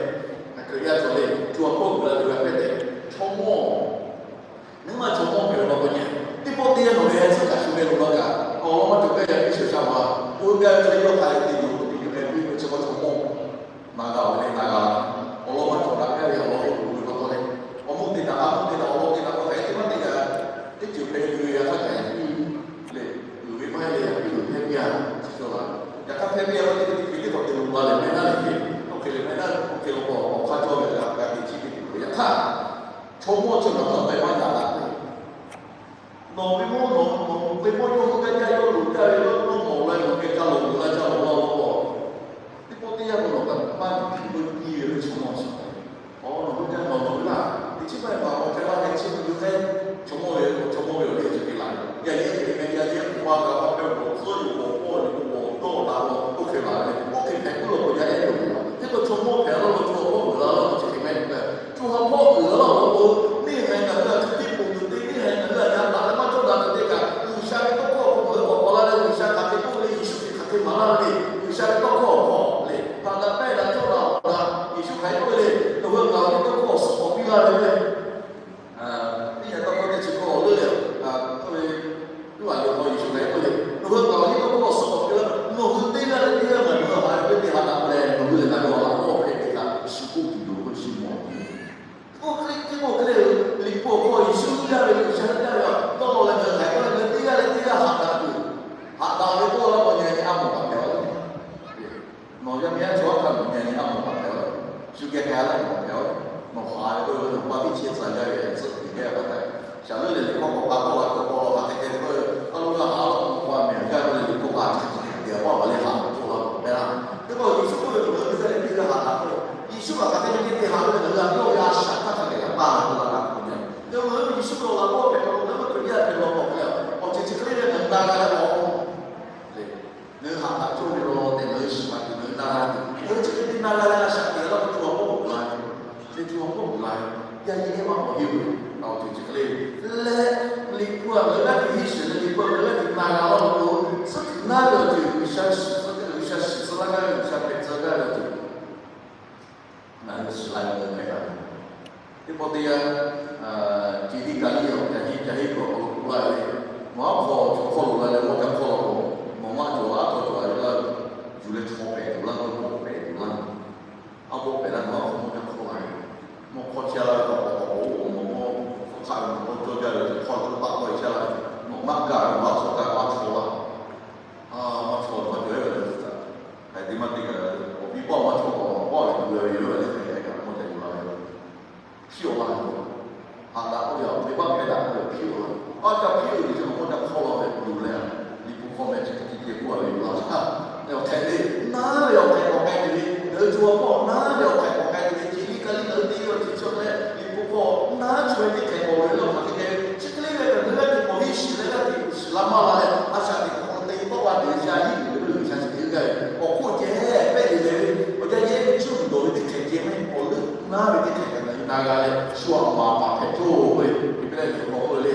Ngaˬ Hkriꞈ yaˇ cawˬ le, co ha hpawˇ uiˍ la tuˬ g'a hpehˇ tehꞈ, chaw mawˇ Naˬ ma chaw mawˇ hpehꞈ ve law k'o nyi, teˇ pawˆ teˇ yanˇ nawˬ ve tcuhˉ kaꞈ shu ve lo law kaꞈ, awˬ lawn maˇ cawˬ gaˇ ve piˇ shawˍ sha ma, oˇ gaˇ ve hk'e le yawˇ hk'a le te yoˬ, te yoˬ hpehꞈ piˇ ve chi k'o chaw mawˇ na g'a-oˬ ve na g'a, awˬ lawn maˇ cawˬ daꞈ gaˇ ve awˬ lawn k'oˆ ve pa taw leh, awˬ mawˇ te daꞈ, a mawˇ te daꞈ, awˬ lawn te daꞈ k'o hk'aˬ hk'e te maˇ te g'a, teˇ ceuˬ hpehꞈ ve g'a hk'a gaˬ piˇ leh, uiˍ ve maˇ heˆ leh yaꞈ piˇ loˬ hpehˇ piˇ-a, chi cawˬ la. Yaꞈ hk'aˇ hpehˇ piˇ-a ve teˇ hkui teˇ hkui teˇ hk'awꞈ te loˬ la leh mehˆ naˉ leh hk'e, oˇ hk'e leh mehˆ naˉ oˇ hk'e law k'o awˬ hk'aˇ cawˇ ve g'a g'a te chi ve te tuˬ ve yaꞈ hk'aˇ, chaw mawˇ chi ngaˬ hui awˬ tehˬ maˇ yaꞈ daꞈ ve. Nawˬ ve mawˇ nawˬ ve mawˇ yawˇ hui gaˇ jaˇ yawˇ loꞈ jaˇ ve lawˇ nawˇ mawˬ la nawˬ geh ca lawˬ loꞈ la ca lawˬ la law k'o, teˇ pawˆ teˇ yanˇ k'o nawˬ kaꞈ maˇ nyi hk'e k'oˆ piˇ ve chaw mawˇ chi, awˬ nawˬ hui gaˇ nawˬ nawˬ hui laˇ, teˇ chi maˇ heˆ paˍ awˬ ca laˇ hk'e chi ve hui hk'e, chaw mawˇ ve chaw mawˇ ve awˬ liˇ awˬ ceuˬ te la, yaꞈ nyi hk'e te meh yaꞈ nyi k'o maˇ g'a maˇ hpehˇ awˬ tcuhˉ yoˬ awˬ hpawˇ yoˬ awˬ dawˇ daꞈ law oˇ hk'e la ve, oˇ hk'e hpehꞈ k'oˆ law k'o yaꞈ ehˉ loˬ ve la. Hk'e k'o chaw mawˇ hpehꞈ laˇ law chaw mawˇ uiˍ la laˇ k'o chi hk'e meh ve, co ha hpawˇ uiˍ la laˇ law k'o, neˇ haiˬ ngaˬ hui htaꞈ hkui tiˉ poˬ tuˬ te, neˇ haiˬ ngaˬ hui htaꞈ yaꞈ daꞈ leh maˇ cawˇ daꞈ tuˬ te kaꞈ, G'uiˬsha ve tawˇ hkawˇ awˬ hk'aw ngaˬ hui k'awꞈ k'awꞈ la leh G'uiˬsha hk'aˬ hk'e k'oˆ ve le, Yeˍsuˆ Hkriꞈ hk'aˬ hk'e maˍ laˇ ve le, G'uiˬsha ve tawˇ hkawˇ awˬ hk'aw le, haꞈ daꞈ pehnˇ daꞈ cawˇ daꞈ awˬ daꞈ Yeˍsuˆ hk'aˬ hk'e k'oˆ ve le, nawˬ hui ngaˬ awˬ liˇ tawˇ hkawˇ awˬ suhˉ k'awꞈ piˇ laˇ ve le. Teˇ nyi tawˇ hkawˇ teˇ chi hkawˇ awˬ leuˉ leh, k'oˆ ve, Yoˇhanˬ liꞈ hk'aw Yeˍsuˆ hk'aˬ hk'e k'oˆ le, nawˬ hui ngaˬ awˬ liˇ tawˇ hkawˇ awˬ suhˉ k'awꞈ piˇ laˇ ve, nawˬ hui teˇ g'aˇ leh teˇ g'aˇ ngaˬ nawˬ hui haꞈ ve teˇ hpaˍ htaꞈ k'oˆ leh nawˬ hui lehˬ ngaˬ nawˬ hui laꞈ k'awˇ hpehꞈ ve htaꞈ shu k'oˆ tuˬ yoˬ k'oˆ shu mawˬ. Teˇ pawˆ hk'e le, teˇ pawˆ hk'e le, Liꞈ hpu awˬ hk'aw Yeˍsuˆ g'aˇ ve G'uiˬsha g'aˇ ve dawˇ law leh ngaˬ hui hk'aˬ hk'e k'oˆ leh ngaˬ hui teˇ g'aˇ leh teˇ g'aˇ haꞈ daꞈ tuˬ, haꞈ daꞈ ve k'oˆ laˇ k'o nyi a nyi a mawˬ kaꞈ hpehꞈ-oˬ. Nawˬ yaˇ miˇ haˉ chaw haˉ htaˇ nawˬ nyi a nyi a mawˬ kaꞈ hpehꞈ-oˬ. Shu geh k'ai laˇ nawˬ hpehꞈ-oˬ. Nawˬ haꞈ ve k'oˆ ve nawˬ pa tiˉ chehˇ tcuh g'aˇ ve tcuhˉ tiꞈ geh pa taw, shaˍ leuˉ leh liꞈ hkawˇ k'awꞈ pa k'awꞈ la k'awꞈ k'awꞈ la hk'aˬ hk'e te ve k'oˆ ve, a lo g'a haꞈ law k'o pa mehˬ g'aˇ ve le liꞈ hkawˇ pa chi hk'e te a pa a le haꞈ k'oˆ la k'awꞈ meh laˇ. Teˇ pawˆ Yeˍsuˆ k'oˆ ve nawˬ hui teˇ g'aˇ leh teˇ g'aˇ haꞈ daꞈ k'oˆ, Yeˍsuˆ kaꞈ hk'aˬ hk'e te te haꞈ ve le ngaˬ hui a ve a shaꞈ htaˇ hk'a gaˬ kaꞈ pa la k'oˆ la k'oˆ ve. Te ngaˬ hui Yeˍsuˆ ve awˬ laꞈ g'awˇ hpehꞈ law k'o, ngaˬ hui Hkriꞈ yaˇ hpehꞈ law k'o hk'e le, awˬ ceuˬ chi hk'e le ngaˬ hui na g'a leh k'awꞈ le. Ngaˬ hui haꞈ daꞈ cawˇ ve law tehꞈ ngaˬ hui shiˍ ma tuˬ ngaˬ hui na g'a tuˬ, ngaˬ hui chi hk'e te na g'a leh a shaꞈ teꞈ laˇ k'o co ha hpawˇ uiˍ la ve, leh co ha uiˍ la ve, yaˇ nyi teˇ maˇ k'awꞈ henˇ ve, awˬ ceuˬ chi hk'e le. Leh Liꞈ hpu a ngaˬ hui g'aˇ hteꞈ henˇ shiˍ leh Liꞈ hpu a ngaˬ hui g'aˇ hteꞈ na g'a laˇ ve k'o, tcuhˉ kuiˬ naˉ ve awˬ ceuˬ G'uiˬsha shiˍ tcuh, G'uiˬsha shiˍ tcuh laˇ gaˇ ve, G'uiˬsha hpehꞈ tcuh gaˇ ve awˬ ceuˬ ngaˬ hui shiˍ la ve ngaˬ hui hpehꞈ la ve. Teˇ pawˆ teˇ yanˇ, Jeˍdiˆ kaꞈ liˇ awˬ ca henˇ ca henˇ kuiˬ awˬ hk'aw lo k'oˆ laˇ ve, nawˬ aˉ hk'aw chaw hk'aw lo la leh mawˇ ca hk'awˇ la k'o, nawˬ maˇ cawˬ aˉ hk'aw cawˬ la ve laˇ, yuˬ leh chaw pehꞈ tuˬ laˇ, mawˇ pehꞈ tuˬ laˇ. Aˉ hk'aw pehꞈ la nawˬ aˉ hk'aw mawˇ ca hk'awˇ la ve, mawˇ hk'awˇ chehˇ laˇ ve k'awꞈ k'awꞈ k'awꞈ k'oˆ, nawˬ mawˇ hk'aˇ ve nawˬ k'awꞈ cawˇ jaˇ ve chaw hk'aw lo taˆ kawˇ e chehˇ laˇ ve, nawˬ maˇ gaˬ ve maˇ chaw kaꞈ maˇ chaw laˇ. Maˇ chaw maˇ cawˬ e ve le. Hk'aˬ hk'e te maˇ te kaꞈ, awˬ viˉ paˆ maˇ chaw k'awꞈ paˆ leh tuˬ ve yoˬ leh hk'e hk'e kaꞈ mawˇ ca yuˬ la ve. Hpiˇ awˬ laˇ ve, haꞈ daꞈ k'oˆ ve a, venˇbaˆ hpehˇ daꞈ k'oˆ ve hpiˇ awˬ laˇ. Aˉ ca hpiˇ ve yoˬ, chi hk'awꞈ mawˇ ca hk'awˇ la ve yoˬ leh, Liꞈ hpu hk'aw meh chi hk'e te te k'oˆ ve yoˬ laˇ. Ve awˬ hk'e le, naˉ ve awˬ hk'e k'awꞈ k'ai tuˬ ve, ngaˬ hui co a pawˆ naˉ ve awˬ hk'e k'awꞈ k'ai tuˬ ve, Jeˍdiˆ kaꞈ liˇ ngaˬ hui te ve awˬ ceuˬ chi awˬ hk'e leh, Liꞈ hpu hk'aw naˉ chaweh teˇ hk'e k'awꞈ ve le, hk'aˬ hk'e te ve chi hk'e le ve, ngaˬ hui g'aˇ hteꞈ k'awꞈ henˇ shiˍ leh g'aˇ hteꞈ shiˍ la maˇ la leh, a shaꞈ teꞈ hk'aw lo te tawˆ la tuˬ ve, a yiˉ tuˬ ve le, G'uiˬsha chi teˇ g'aˇ ve awˬ hk'oˆ ceh pehˆ le le ve, awˬ jaˇ yehˇ ve cuˇ tuˬ dawˬ ve teˇ hk'e ceh mehˆ k'awꞈ leuˆ naˉ ve teˇ hk'e kaꞈ ngaˬ hui na g'a leh, shu aꞈ maˍ paˍ hpehꞈ cawˇ ve, Heˍbrehˇ liꞈ hk'aw k'oˆ ve le.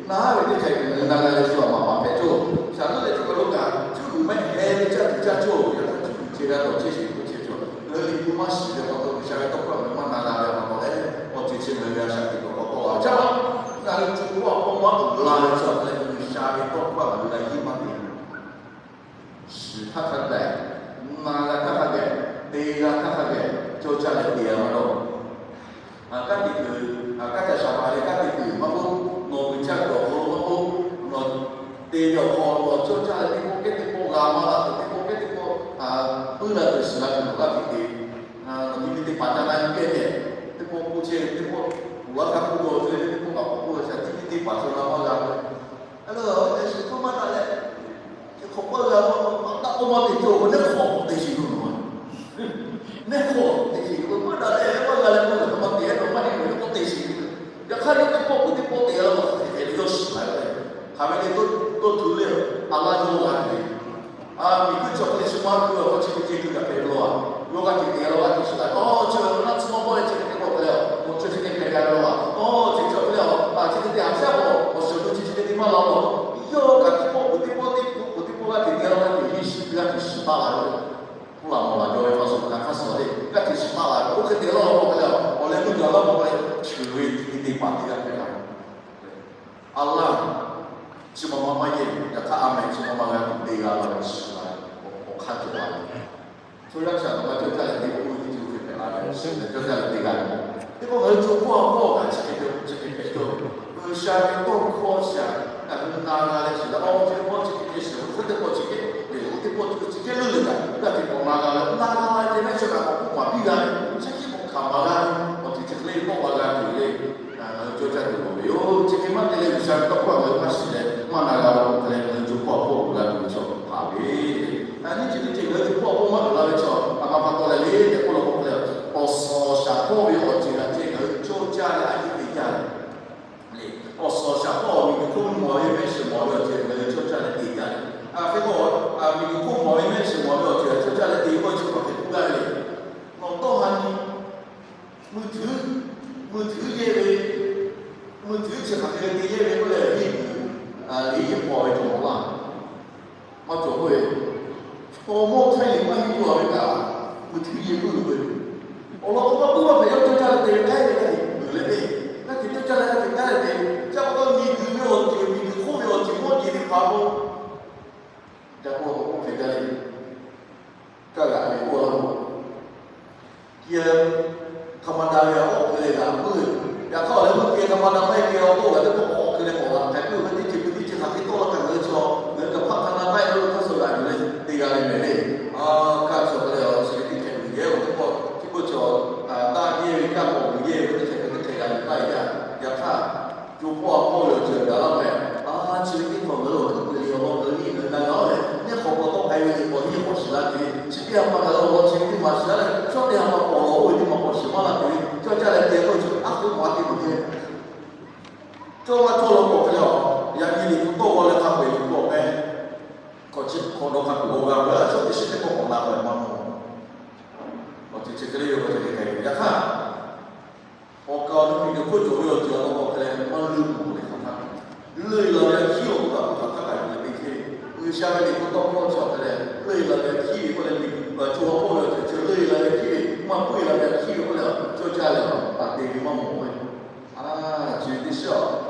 Naˉ ve teˇ hk'e kaꞈ ngaˬ hui na g'a leh shu aꞈ maˍ paˍ hpehꞈ cawˇ. Shaˍ leuˆ leh chi kaꞈ lo kaꞈ, cuˇ uiˍ maˇ heˆ ve caˇ tuˬ caˇ cawˇ ve, yaꞈ hk'aˇ cuˇ uiˍ ceh g'a dawˬ chehˇ sheˍ k'oˆ chehˇ cawˬ. Ngaˬ hui Liꞈ hpu maˇ shiˍ ve pa taw, G'uiˬsha ve tawˇ hkawˇ ngaˬ hui maˇ na g'a ve pa taw leh, awˬ ceuˬ chi ngaˬ hui a shaꞈ teꞈ k'awꞈ k'awꞈ k'awꞈ a caˇ, ngaˬ hui co a pawˆ maˇ uiˍ la ve chi awˬ hk'e leh, G'uiˬsha ve tawˇ hkawˇ ngaˬ hui g'a yiˇ maˇ te. Shiˍ htaˇ hk'a gaˬ, na g'a htaˇ hk'a gaˬ, te g'a htaˇ hk'a gaˬ, cawˇ caˇ leh te g'a maˇ lawˬ. Kanˉ te kuiˬ, kanˉ ca shaˍ paˍ leh kanˉ te kuiˬ maˇ k'oˆ, nawˬ g'uiˬ caˇ kuiˬ awˬ hk'aw lo maˇ k'oˆ, nawˬ te ve awˬ hk'aw lo cawˇ caˇ leh teˇ pawˆ kehˉ teˇ pawˆ g'a maˇ la tuˬ, teˇ pawˆ kehˉ teˇ pawˆ puiˉ la tuˬ shiˍ la tuˬ nawˬ g'aˇ hteꞈ te. Nawˬ nyi ve teˇ hpaˍ ca na nyi kehˉ tehꞈ, teˇ pawˆ k'oˆ chehˇ ve, teˇ pawˆ uˬ laˇ htaˇ k'oˆ ve, teˇ pawˆ kaꞈ k'awꞈ k'oˆ ve, shaˍ tiˉ ve teˇ hpaˍ ca na maˇ g'a ve. A le, a shiˍ hkawˇ maˇ daꞈ leh, chi hk'awꞈ pawˆ g'a maˇ, maˇ daꞈ k'oˆ maˇ te cawˇ k'o, neˇ hk'awꞈ k'awꞈ te sheˍ ve yoˬ. Neˇ hk'awꞈ te sheˍ ve, maˇ daꞈ leh maˇ g'a leh k'oˆ ve, maˇ te leh maˇ heˆ ve, k'awꞈ te sheˍ ve. Yaꞈ hk'aˇ yawˇ teˇ pawˆ k'o teˇ pawˆ te g'a la, hk'aˬ hk'e hk'e leh yawˇ shiˍ la ve. Hk'aˬ ve le, dawˇ tuˬ le, a laˇ yawˇ g'a ve. Miˬguiˬ chi awˬ hk'e leh chi maˇ tuˬ ve awˬ hk'aw chi hk'e ceh kuiˬ kaꞈ hpehꞈ ve law a. Yawˇ g'aˇ hteꞈ te g'a la, g'aˇ hteꞈ shiˍ la. Awˬ, chi ve naˆ tsuhˇ maˇ bawˆ leh chi hk'e te k'awꞈ hk'e leh, awˬ, chi hk'e te hpehꞈ g'a ve law a. Awˬ, chi chi awˬ hk'e leh, a, chi hk'e te haꞈ shaˉ k'o, awˬ shiˍ awˬ nu chi chi hk'e te maˇ la law. Yawˇ kaꞈ teˇ pawˆ k'o teˇ pawˆ teˇ pawˆ k'o teˇ pawˆ g'aˇ hteꞈ te g'a la, g'aˇ hteꞈ henˇ shiˍ, g'aˇ hteꞈ shiˍ taˆ la ve. K'oˆ laˬ mawˬ laˬ jaw ve hk'a shuˍ kaꞈ hk'a shuˍ le, g'aˇ hteꞈ shiˍ taˆ la ve. Oˇ hk'e te laˇ law k'o hk'e leh, awˬ leh meuˇ gaˬ laˇ k'o hk'e leh, cheuˬ ve teˇ teˇ hpaˍ teˇ g'aˇ hpehꞈ la ve. A laˇ, chi ma ma maˇ yehˇ, yaꞈ hk'aˇ a meh chi ma ma g'a tuˬ te g'a la ve shiˍ la, awˬ hk'aˇ cawˬ la ve. Chaw yaˇ chi a taꞈ ma cawˇ caˇ leh te k'o, oˇ ve teˇ ceuˬ hk'e hpehꞈ la ve, shiˍ leh cawˇ caˇ leh te g'a ve. Teˇ pawˆ ngaˬ hui co hkawˇ a hkawˇ kaꞈ chi hk'e te chi hk'e hpehꞈ cawˇ ve. G'uiˬsha ve tawˇ hkawˇ chi a, ngaˬ hui na g'a leh shiˍ la, awˬ, chi teˇ pawˆ chi hk'e te shiˍ, oˇ teˇ pawˆ chi hk'e, oˇ teˇ pawˆ chi hk'e leuˆ leh kaꞈ g'aˇ hteꞈ k'awꞈ na g'a leh, na g'a la ceh mehˆ chi kaꞈ k'awꞈ k'oˆ maˍ piˇ g'a ve, chi hk'e k'awꞈ hkanˍ maˍ g'a ve, awˬ ceuˬ chi hk'e le tawˆ la g'a tuˬ le. Ngaˬ hui cawˇ caˇ tuˬ loˍ ve yoˬ. Chi hk'e maˇ te leh G'uiˬsha ve tawˇ hkawˇ ngaˬ hui maˇ shiˍ leh maˇ na g'a law k'o hk'e leh, ngaˬ hui co hkawˇ a hkawˇ uiˍ la tuˬ ve chaw hpaˍ ve. Nyiˇ ceuˬ teˇ ceuˬ ngaˬ hui co hkawˇ a hkawˇ maˇ uiˍ la ve chaw, a ma pa taw leh le tehꞈ k'oˆ law k'o hk'e leh, awˬ suhˍ awˬ shaˍ hpawˇ ve awˬ ceuˬ htaꞈ ceh ngaˬ hui cawˇ caˇ leh a yeˇ te caˇ ve le. Awˬ suhˍ awˬ shaˍ hpawˇ miˬguiˬ hk'oˆ mawˬ ve mehˆ shiˍ mawˬ ve awˬ ceuˬ ngaˬ hui cawˇ caˇ leh te caˇ ve. Hk'e k'o, miˬguiˬ hk'oˆ mawˬ ve mehˆ shiˍ mawˬ ve awˬ ceuˬ htaꞈ cawˇ caˇ leh te k'oˆ ve chi hk'aˬ hk'e k'oˆ gaˇ ve le. Nawˬ dawˇ ha nyi มือถือ, มือถือ yehˇ ve, มือถือ chi hk'aˬ hk'e te yehˇ ve k'oˆ leh, le yehˬ hpawˇ ve cawˬ mawˬ laˇ. Maˇ cawˬ k'oˆ ve, chaw mawˇ hk'aˇ yehˬ maˇ heˆ tuˬ a ve kaꞈ, มือถือ yehˬ puiˉ ve. Awˬ lawn k'o, maˇ puiˉ maˇ hpehꞈ yawˇ cawˇ caˇ leh te ve k'ai ve g'aˇ hteꞈ uiˍ leh ve, g'aˇ hteꞈ cawˇ caˇ leh g'aˇ hteꞈ k'ai leh te, ca pa taw miˬguiˬ ve awˬ ceuˬ, miˬguiˬ hk'oˆ ve awˬ ceuˬ mawˇ jeˬ teˇ hpaˍ k'o, ca k'oˆ k'o k'oˆ hk'e jaˇ le. Kaˇ g'aꞈ ve k'oˆ a laˇ k'o, เกียร์ธรรมดา ve awˬ hk'e leh g'aꞈ puiˉ ve. Yaꞈ hk'aˇ awˬ leh meuˇ เกียร์ธรรมดา maˇ heˆ, เกียร์ออโต้ g'aꞈ teˇ pawˆ awˬ hk'e leh k'awꞈ g'aꞈ hpehꞈ puiˉ ve, teˇ ceuˬ peuˬ teˇ ceuˬ hk'aˬ hk'e tawˆ la kaꞈ ngaˬ hui chaw, ngaˬ hui kaꞈ hpaˆ hk'a na maˇ heˆ lo hk'aˇ suh g'aꞈ yuˬ leh te g'a ve mehˍ le. Kaˇ chaw hk'e leh awˬ chi ve teˇ hkeh uiˍ yehˇ, awˬ teˇ pawˆ chi beuꞈ chaw, taˇ yehˇ ve kaˇ k'awꞈ uiˍ yehˇ ve teˇ hkeh peuˬ teˇ hkeh g'aꞈ yuˬ taˇ e jaˇ. Yaꞈ hk'aˇ, co hpawˇ a hpawˇ ve awˬ ceuˬ gaˬ laˇ meh. A, chi ve teˇ hpaˍ ngaˬ hui awˬ hkuiˉ puiˍ le, awˬ lawn ngaˬ hui nyi ngaˬ hui na g'a leh, neˇ hk'awꞈ pa taw k'ai ve le, awˬ heˆ k'awꞈ shiˍ la tuˬ ve, chi teˇ ha pa ngaˬ hui awˬ lawn chi ve teˇ maˬ shiˍ la leh, chaw teˇ ha pa k'awꞈ lawˬ oˇ ve teˇ maˬ k'awꞈ shiˍ maˇ la tuˬ ve, cawˇ caˇ leh te k'oˆ ve chi a hk'oˆ maˇ te maˬ te. Cawˇ maˇ cawˇ law k'o hk'e leh a, yaꞈ nyi Liꞈ hpu tawˇ g'aw leh hk'a peu-eˬ Liꞈ hpu awˬ meh, hk'awꞈ chi hk'awꞈ dawˬ hk'a peu-eˬ g'aw g'a ve, a chaw teˇ shiˉ teˇ pawˆ k'awꞈ la k'o maˇ mawˬ. Awˬ ceuˬ chi hk'e le yoˬ, awˬ ceuˬ hk'e hk'e ve yaꞈ hk'aˇ hk'oˆ cawˬ ve awˬ ceuˬ a lawn k'o hk'e leh maˇ leuˆ k'oˆ leh hk'aˬ htaˇ, leuˆ la ve a hkiˉ awˬ hk'aw kaꞈ hk'aˬ htaˇ kaꞈ yuˬ leh te chehˇ ve. G'uiˬsha ve liꞈ hpu tawˇ hkawˇ chi awˬ hk'e leh leuˆ la ve a hkiˉ ve k'oˆ leh, chaw ha hpawˇ ve awˬ ceuˬ chi leuˆ la ve a hkiˉ ve, maˇ puiˉ la ve a hkiˉ ve k'oˆ leh, cawˇ caˇ leh a taˍ te ve maˇ mawˬ ve. A, chi ve teˇ shiˉ a,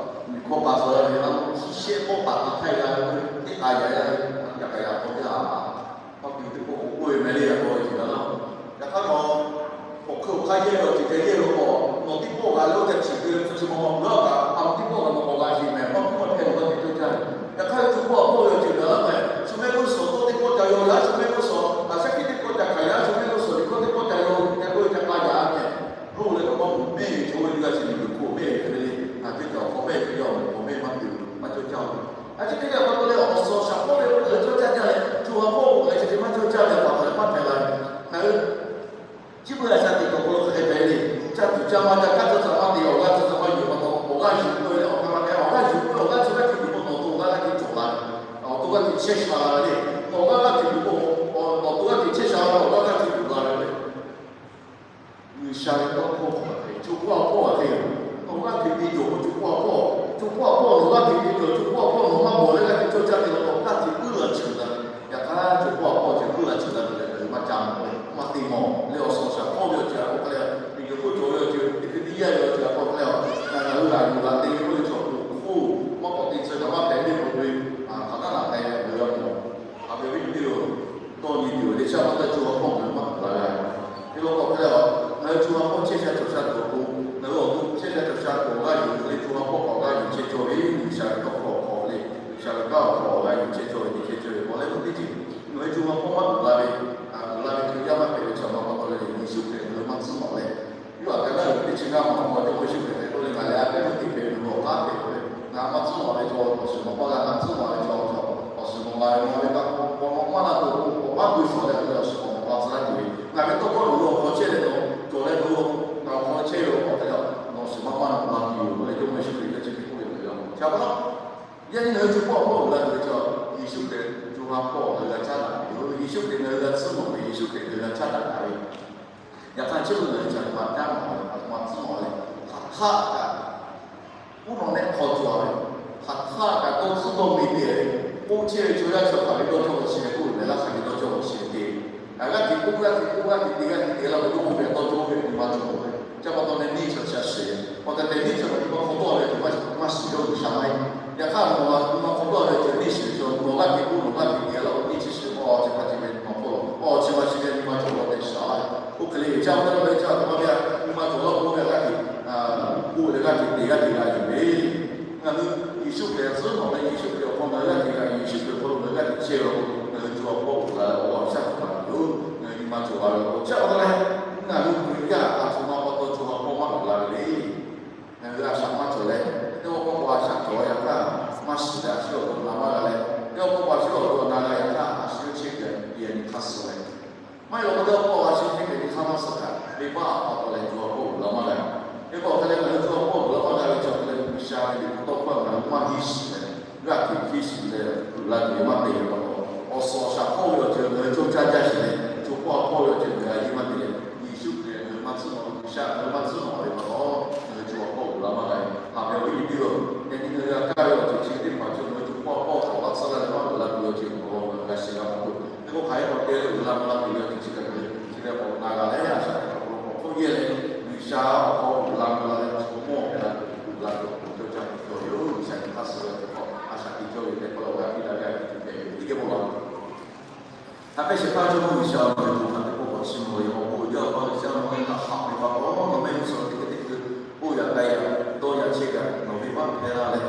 miˬ hkawˇ paˍ suh la ve a, hkiˉ shehˆ pawˆ taˍ taˍ htaˇ e la ve, teˇ k'a yaꞈ e la ve, yaꞈ k'aꞈ yaꞈ k'aw teˇ a, maˇ te teˇ pawˆ k'oˆ k'oˆ ve meh le, yaꞈ k'aw ve ceuˬ gaˬ laˇ. Yaꞈ hk'aˇ nawˬ awˬ hk'eun awˬ hk'aˇ yehˇ ve awˬ ceuˬ ceh yehˇ ve k'o, nawˬ teˇ pawˆ g'a leh oˇ ca chiˬ te ve hpu chi ma ma uiˍ laˇ kaꞈ, a, teˇ pawˆ g'a nawˬ k'awꞈ g'a yeˬ mehˍ, maˇ hk'oˆ maˇ hpehꞈ ve awˬ hk'aˇ te cawˇ caˇ ve. Yaꞈ hk'aˇ ve co hpawˇ awˬ hpawˇ ve awˬ ceuˬ gaˬ laˇ meh, shu mehˆ g'uˇ suhˍ tawˇ teˇ pawˆ ca yaw yaˇ, shu mehˆ g'uˇ suhˍ a shaˉ hkiˆ teˇ pawˆ ca hkanˍ yaˇ, shu mehˆ g'uˇ suhˍ liꞈ hkawˇ teˇ pawˆ ca yaw, ca k'oˆ ve ca k'a yaꞈ a meh, loˇ leh kaꞈ maˇ mawˬ mehˆ ve chaw ve teˇ g'aˇ chi miˬguiˬ hk'oˆ mehˆ ve hk'e le, a teˇ kaꞈ awˬ hk'awꞈ mehˆ ve hk'e yaˇ awˬ mehˆ maˇ te maˇ cawˇ caˇ ve. A chi teˇ g'aˇ pa taw leh awˬ suhˍ shaˍ hpawˇ ve k'o ngaˬ hui cawˇ caˇ jaˇ leh, co ha hpawˇ k'o ngaˬ hui chi hk'e maˇ cawˇ caˇ ve a pa taw leh maˇ hpehꞈ la ve. Ngaˬ hui chi beuꞈ a shaꞈ teꞈ k'awꞈ hk'aw lo hk'aˬ hk'e hpehꞈ le. Caˇ tuˬ caˇ ma caˇ kaꞈ cawˇ caˇ maˇ te, awˬ g'aˇ cawˇ caˇ maˇ yuˬ pa taw, awˬ g'aˇ yuˬ k'oˆ ve leh awˬ hk'aˇ ma hk'e awˬ g'aˇ yuˬ k'oˆ ve, awˬ g'aˇ chi g'aˇ hteꞈ yuˬ k'o nawˬ to awˬ g'aˇ g'aˇ hteꞈ cawˬ la ve, awˬ to g'aˇ hteꞈ chehˇ sha la ve le. Nawˬ g'aˇ g'aˇ hteꞈ yuˬ k'o, awˬ to g'aˇ hteꞈ chehˇ sha la ve, awˬ g'aˇ g'aˇ hteꞈ yuˬ la ve le. G'uiˬsha ve tawˇ hkawˇ hk'aˬ hk'e, co hpawˇ a hpawˇ hk'aˬ hk'e yoˬ. Nawˬ g'aˇ hteꞈ te cawˬ k'o co hpawˇ a hpawˇ, co hpawˇ a hpawˇ nawˬ g'aˇ hteꞈ te cawˬ, co hpawˇ a hpawˇ nawˬ maˇ bawˬ leh g'aˇ hteꞈ cawˇ caˇ te la k'o, g'aˇ hteꞈ puiˉ la cheuˬ la. Yaꞈ hk'aˇ co hpawˇ a hpawˇ ceh puiˉ la cheuˬ la ve leh, ngaˬ hui maˇ ca mawˬ, maˇ te mawˬ leh awˬ suhˍ shaˍ hpawˇ ve awˬ ceuˬ a k'o hk'e leh, miˬguiˬ hk'oˆ cawˬ ve awˬ ceuˬ, teˇ hkui teˇ yanˇ ve awˬ ceuˬ a k'o hk'e leh, ngaˬ hui g'a yuˬ g'a te ve k'oˆ ve chaw k'o, maˇ k'awꞈ te tcuh kaꞈ maˇ hpehꞈ ve k'oˆ ve, hk'aˬ htaˇ naꞈ k'ai ve ngaˬ hui g'a mawˬ. Hk'aˬ hk'e ve teˇ o, dawˇ nyi tuˬ ve le, chi a pa taw co ha hpawˇ ngaˬ hui maˇ uiˍ la g'a. Teˇ law k'o hk'e leh, ngaˬ hui co ha hpawˇ chehˇ sha cawˬ sha tuˬ awˬ pon, ngaˬ hui awˬ to chehˇ sha cawˬ sha tuˬ awˬ g'aˇ yuˬ ve le, co ha hpawˇ k'awꞈ g'aˇ yuˬ chehˇ cawˇ ve, G'uiˬsha ve tawˇ hkawˇ hk'aw ve le, G'uiˬsha ve kanˉ awˬ hk'aw awˬ g'aˇ yuˬ chehˇ cawˇ ve, te chehˇ cawˇ ve k'awꞈ leh, teˇ ceuˬ ngaˬ hui co ha hpawˇ maˇ uiˍ la ve, uiˍ la ve Hkriꞈ yaˇ maˇ hpehꞈ ve chi a pa taw leh, Yeˍsuˆ Hkriꞈ ngaˬ hui maˇ tcuhˉ mawˬ leh, yawˇ htaꞈ ka naˉ uiˍ ve teˇ chi ngaˇ ma awˬ hk'aw Jawˇmawˇ Yeˍsuˆ Hkriꞈ hk'e k'oˆ le, Ngaˬ lehˬ a pehˉ meuˇ teˇ hpehꞈ ve awˬ k'aˉ hpehꞈ ve, ngaˬ maˇ tcuhˉ mawˬ ve chaw awˬ suhˍ mawˬ maˇ g'a, ngaˬ tcuhˉ mawˬ ve chaw awˬ suhˍ mawˬ la ve, maˇ ve kaꞈ k'awꞈ mawˬ maˇ la tuˬ k'o, k'awꞈ maˇ g'uiˬ shawˍ leh k'oˆ leh awˬ suhˍ k'awꞈ mawˬ la tcuh laˇ tuˬ ve, ngaˬ ve tawˇ hkawˇ nawˬ hui awˬ hk'aw chehˇ leh nawˬ cawˬ leh nawˬ hui ngaˬ awˬ hk'aw chehˇ ve awˬ hk'aw hk'e leh, nawˬ awˬ suhˍ maˇ maˇ la tuˬ yoˬ k'oˆ leh Jawˇmawˇ Yeˍsuˆ Hkriꞈ hk'e chi hk'e k'oˆ ve hk'e le. Chi a pa taw, yaꞈ nyi ngaˬ hui co hpawˇ a hpawˇ uiˍ la tuˬ ve chi, Yeˍsuˆ Hkriꞈ co ha hpawˇ ngaˬ hui g'a caˉ daꞈ ve yoˬ. Yeˍsuˆ Hkriꞈ ngaˬ hui g'a tcuhˉ mawˬ ve, Yeˍsuhˆ Hkriꞈ ngaˬ hui g'a caˉ daꞈ taˍ ve. Yaꞈ hk'aˇ chi beuꞈ ngaˬ hui ca maˇ caˉ mawˬ leh, a htoꞈ ma tcuhˉ mawˬ leh, hk'aˬ htaˇ kaꞈ uˉ nawꞈ nehˆ hk'aw cawˬ ve, hk'aˬ htaˇ kaꞈ dawˇ tcuhˉ dawˇ me te ve, k'oˆ chehˇ ve chaw yaˇ chi hk'aˬ ve dawˇ cawˇ ve chi ve k'oˆ ve meh laˇ, hk'aˬ ve dawˇ cawˇ ve chi ve te. G'aˇ hteꞈ k'oˆ, g'aˇ hteꞈ k'oˆ, g'aˇ hteꞈ te, g'aˇ hteꞈ te laˇ ve dawˇ k'oˆ ve dawˇ cawˇ ve nyi ma cawˬ ve. Chi pa taw leh neˇ chi a shaꞈ shiˍ, awˬ tehˬ tehˬ neˇ chi a nyi ma hk'aw dawˇ ve chi maˇ shiˍ, yawˇ G'uiˬsha maˇ heˆ. Yaꞈ hk'aˇ nawˬ a nyi ma hk'aw dawˇ ve chi neˇ shiˍ ve chaw, nawˬ g'aˇ hteꞈ k'oˆ, nawˬ g'aˇ hteꞈ te laˇ ve neˇ chi shiˍ, awˬ chi hk'a chi ve nyi ma hk'aw lo, awˬ chi ma chi ve nyi ma cawˬ ve tehꞈ shaˍ laˇ. Oˇ hk'e le, chi a pa taw leh chi a htoꞈ ma ve, nyi ma cawˬ laˇ k'oˆ ve g'aˇ hteꞈ k'oˆ leh g'aˇ hteꞈ te, g'aˇ hteꞈ g'a yuˬ ve Ngaˬ hui Yeˍsuˆ Hkriꞈ tcuhˉ mawˬ leh, Yeˍsuˆ Hkriꞈ awˬ hk'aw ngaˬ hui g'aˇ hteꞈ g'a, Yeˍsuˆ Hkriꞈ awˬ hk'aw lo ngaˬ hui g'aˇ hteꞈ chehˇ ve k'o, ngaˬ hui co ha hpawˇ uiˍ la leh awˬ g'aˇ shaˉ tuˬ la tuˬ yoˬ. Ngaˬ hui nyi ma cawˬ la ve k'o, chi a pa taw leh, ngaˬ hui Hkriꞈ yaˇ a htoꞈ ma pa taw co ha hpawˇ maˇ uiˍ la ve le. Ngaˬ hui a shaꞈ maˇ cawˬ leh, teˇ pawˆ pawˆ a shaꞈ cawˬ yaꞈ hk'aˇ, maˇ shiˍ leh a shu awˬ to na maˇ g'a leh, teˇ pawˆ pawˆ a shu awˬ to na g'a yaꞈ hk'aˇ, a shu chehˇ kuiˬ a nyi hk'aˇ suh leh maˇ heˆ law k'o, teˇ pawˆ pawˆ a shu chehˇ kuiˬ nyi hk'aˇ maˇ suh kaꞈ, venˇbaˆ a pa taw leh co ha hpawˇ uiˍ la maˇ g'a. Teˇ pawˆ hk'e leh ngaˬ hui co ha hpawˇ uiˍ la maˇ g'a ve chi hk'e leh, G'uiˬsha ve liꞈ hpu tawˇ hkawˇ ngaˬ hui maˇ hiˉ shiˍ leh, g'aˇ hteꞈ hiˉ shiˍ leh uiˍ la tuˬ ve maˇ te ve pa taw, awˬ suhˍ awˬ shaˍ hpawˇ ve awˬ ceuˬ ngaˬ hui cawˇ caˇ jaˇ shiˍ leh, co hpawˇ a hpawˇ ve awˬ ceuˬ ngaˬ hui a yeˇ maˇ te leh, Yeˍsuˆ Hkriꞈ ngaˬ hui maˇ tcuhˉ mawˬ, G'uiˬsha ngaˬ hui maˇ tcuhˉ mawˬ ve pa taw, ngaˬ hui co ha hpawˇ uiˍ la maˇ g'a ve. Haꞈ ve awˬ viˉ nyi teˇ hpaˍ-oˬ, yaꞈ nyi ngaˬ hui g'a kaˇ ve awˬ ceuˬ chi ve teˇ hpaˍ cawˬ, ngaˬ hui co hpawˇ a hpawˇ cawˬ laˇ tcuhˉ laˇ leh maˇ uiˍ la tuˬ ve awˬ ceuˬ ngaˬ hui g'a shiˍ g'a mawˬ k'o, teˇ pawˆ hk'aˬ hk'e k'awꞈ te leh uiˍ la mawˬ la tuˬ ve awˬ ceuˬ chi kaꞈ ngaˬ hui chi leh k'awꞈ na g'a leh a shaꞈ teꞈ k'awꞈ hpawˇ yehˇ leh, G'uiˬsha awˬ hk'aw uiˍ la mawˬ la leh chaw mawˇ hpehꞈ la tuˬ uiˍ la tuˬ awˬ pon cawˇ caˇ tuˬ cawˬ ve yoˬ. G'uiˬsha nyi hk'aˇ suh ve awˬ hk'aw a shaꞈ teꞈ cawˇ ve tehꞈ k'oˆ leh awˬ g'aˇ piˇ la g'a ve teˇ ceuˬ hpehꞈ ve teˇ geh bon la Haꞈ pehnˇ shehˍ hpaˇ Jawˇmawˇ G'uiˬsha, ngaˬ hui hk'aˬ hk'e k'oˆ k'awꞈ chiˇ mvuh ve, awˬ bon uiˍ jaˇ awˬ pa G'uiˬsha, nawˬ ve htaꞈ haꞈ ve pa taw, nawˬ mehˆ g'uˇ suhˍ teˇ hkui teˇ hkui k'oˆ yaꞈ k'ai yaꞈ dawˇ yaꞈ chehˇ kaꞈ, nawˬ venˇbaˆ hpehˇ laˇ leh,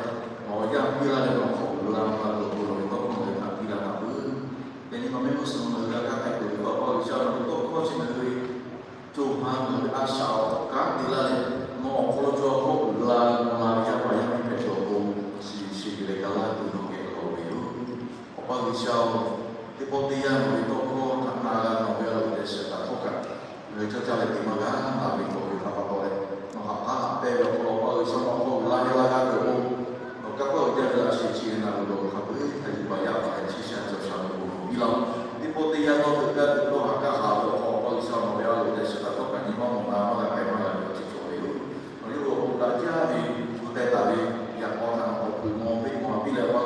nawˬ yaˇ piˇ laˇ leh nawˬ hk'aw uiˍ la mvuh la tuˬ awˬ pon nawˬ ve tawˇ hkawˇ ngaˬ hui htaꞈ piˇ la taˍ peuˬ. Yaꞈ nyi nawˬ mehˆ g'uˇ suhˍ ngaˬ hui g'a kaˇ k'ai peuˬ ve pa taw, G'uiˬsha nawˬ ve tawˇ hkawˇ chi ngaˬ hui ve co ha ngaˬ hui a shaꞈ awˬ kanˉ te laˇ leh, nawˬ awˬ hk'aw lo co ha hpawˇ uiˍ la mvuh la ve yaˇ paˍ yaˇ miˇ hpehꞈ tuˬ awˬ pon, shiˍ shiˍ yuˬ leh ga laˇ tuˬ nawˬ geh k'awꞈ loˍ ve yoˬ. Awˬ pa G'uiˬsha-oˬ, teˇ pawˆ teˇ yanˇ nawˬ ve tawˇ hkawˇ htaꞈ na g'a nawˬ ve a loˍ tehꞈ shiˍ taˍ htawˇ kaꞈ, ngaˬ hui cawˇ caˇ leh te maˇ g'a, na ve kawˬ ve htaꞈ pa taw leh, nawˬ haꞈ k'aˉ haꞈ pehnˇ ve awˬ hk'aw lo Awˬ pa G'uiˬsha nawˬ hk'aw uiˍ la ve laˇ g'aˇ tuˬ awˬ pon, nawˬ kanˇ paˆ uiˍ jaˇ ve a shu chi ve na loˬ lo hk'a peu-eˬ htaꞈ yuˬ baˬ yaˇ paˍ leh chi sha cawˬ sha ve awˬ pon nawˬ piˇ laˇ-oˬ. Teˇ pawˆ teˇ yanˇ tawˇ hpeuꞈ gaˇ tuˬ dawˇ haꞈ k'aˉ haꞈ ve awˬ hk'aw Awˬ pa G'uiˬsha nawˬ ve a loˍ tehꞈ shiˍ taˍ htawˇ kaꞈ nyi maˇ mawˬ na maˇ g'a k'ai maˇ g'a ve awˬ ceuˬ cawˬ ve yoˬ. Nawˬ yawˇ hui awˬ pon daꞈ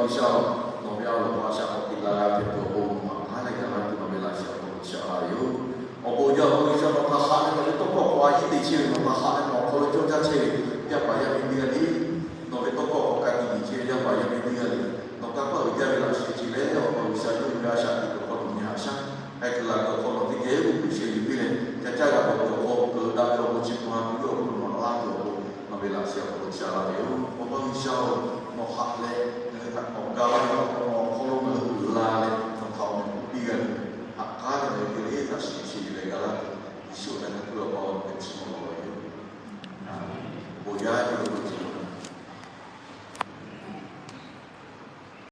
G'uiˬsha-oˬ, nawˬ ve a loˍ hk'aw a shaꞈ k'awꞈ te la g'a hpehꞈ tuˬ awˬ pon nawˬ htaꞈ haˉ leh gaˬ la tuˬ nawˬ ve laꞈ sheh awˬ hk'aw lo G'uiˬsha la ve yoˬ. Awˬ bon jaˇ, G'uiˬsha nawˬ htaꞈ haꞈ leh nawˬ ve tawˇ hkawˇ hk'aw a yeˇ te chehˇ ve nawˬ htaꞈ haꞈ leh nawˬ awˬ hk'aw lo cawˇ caˇ chehˇ ve yaˇ paˍ yaˇ miˇ teˇ g'aˇ le, nawˬ ve tawˇ hkawˇ hk'aw ka tiꞈ yeˬ chehˇ ve yaˇ paˍ yaˇ miˇ teˇ g'aˇ le, nawˬ kanˇ paˆ uiˍ jaˇ ve laꞈ sheh chi leh Awˬ pa G'uiˬsha yawˇ hui ve a shaꞈ teꞈ kuiˬ hk'aw lo nyi haꞈ shaˉ hk'a kuiˬ laˬ kuiˬ awˬ hk'aw nawˬ teˇ geh uˉ peunˍ sheh yuˬ piˇ leh, ca caˇ g'a ve awˬ hk'aw kuiˬ daꞈ ve awˬ bon chi hk'aw ha tuˬ yawˇ awˬ hk'aw lo maˍ laˇ tuˬ awˬ pon nawˬ ve laꞈ sheh awˬ hk'aw lo G'uiˬsha la ve yoˬ. Awˬ pa G'uiˬsha-oˬ, nawˬ haꞈ leh ngaˬ hui htaꞈ k'awꞈ ga laˇ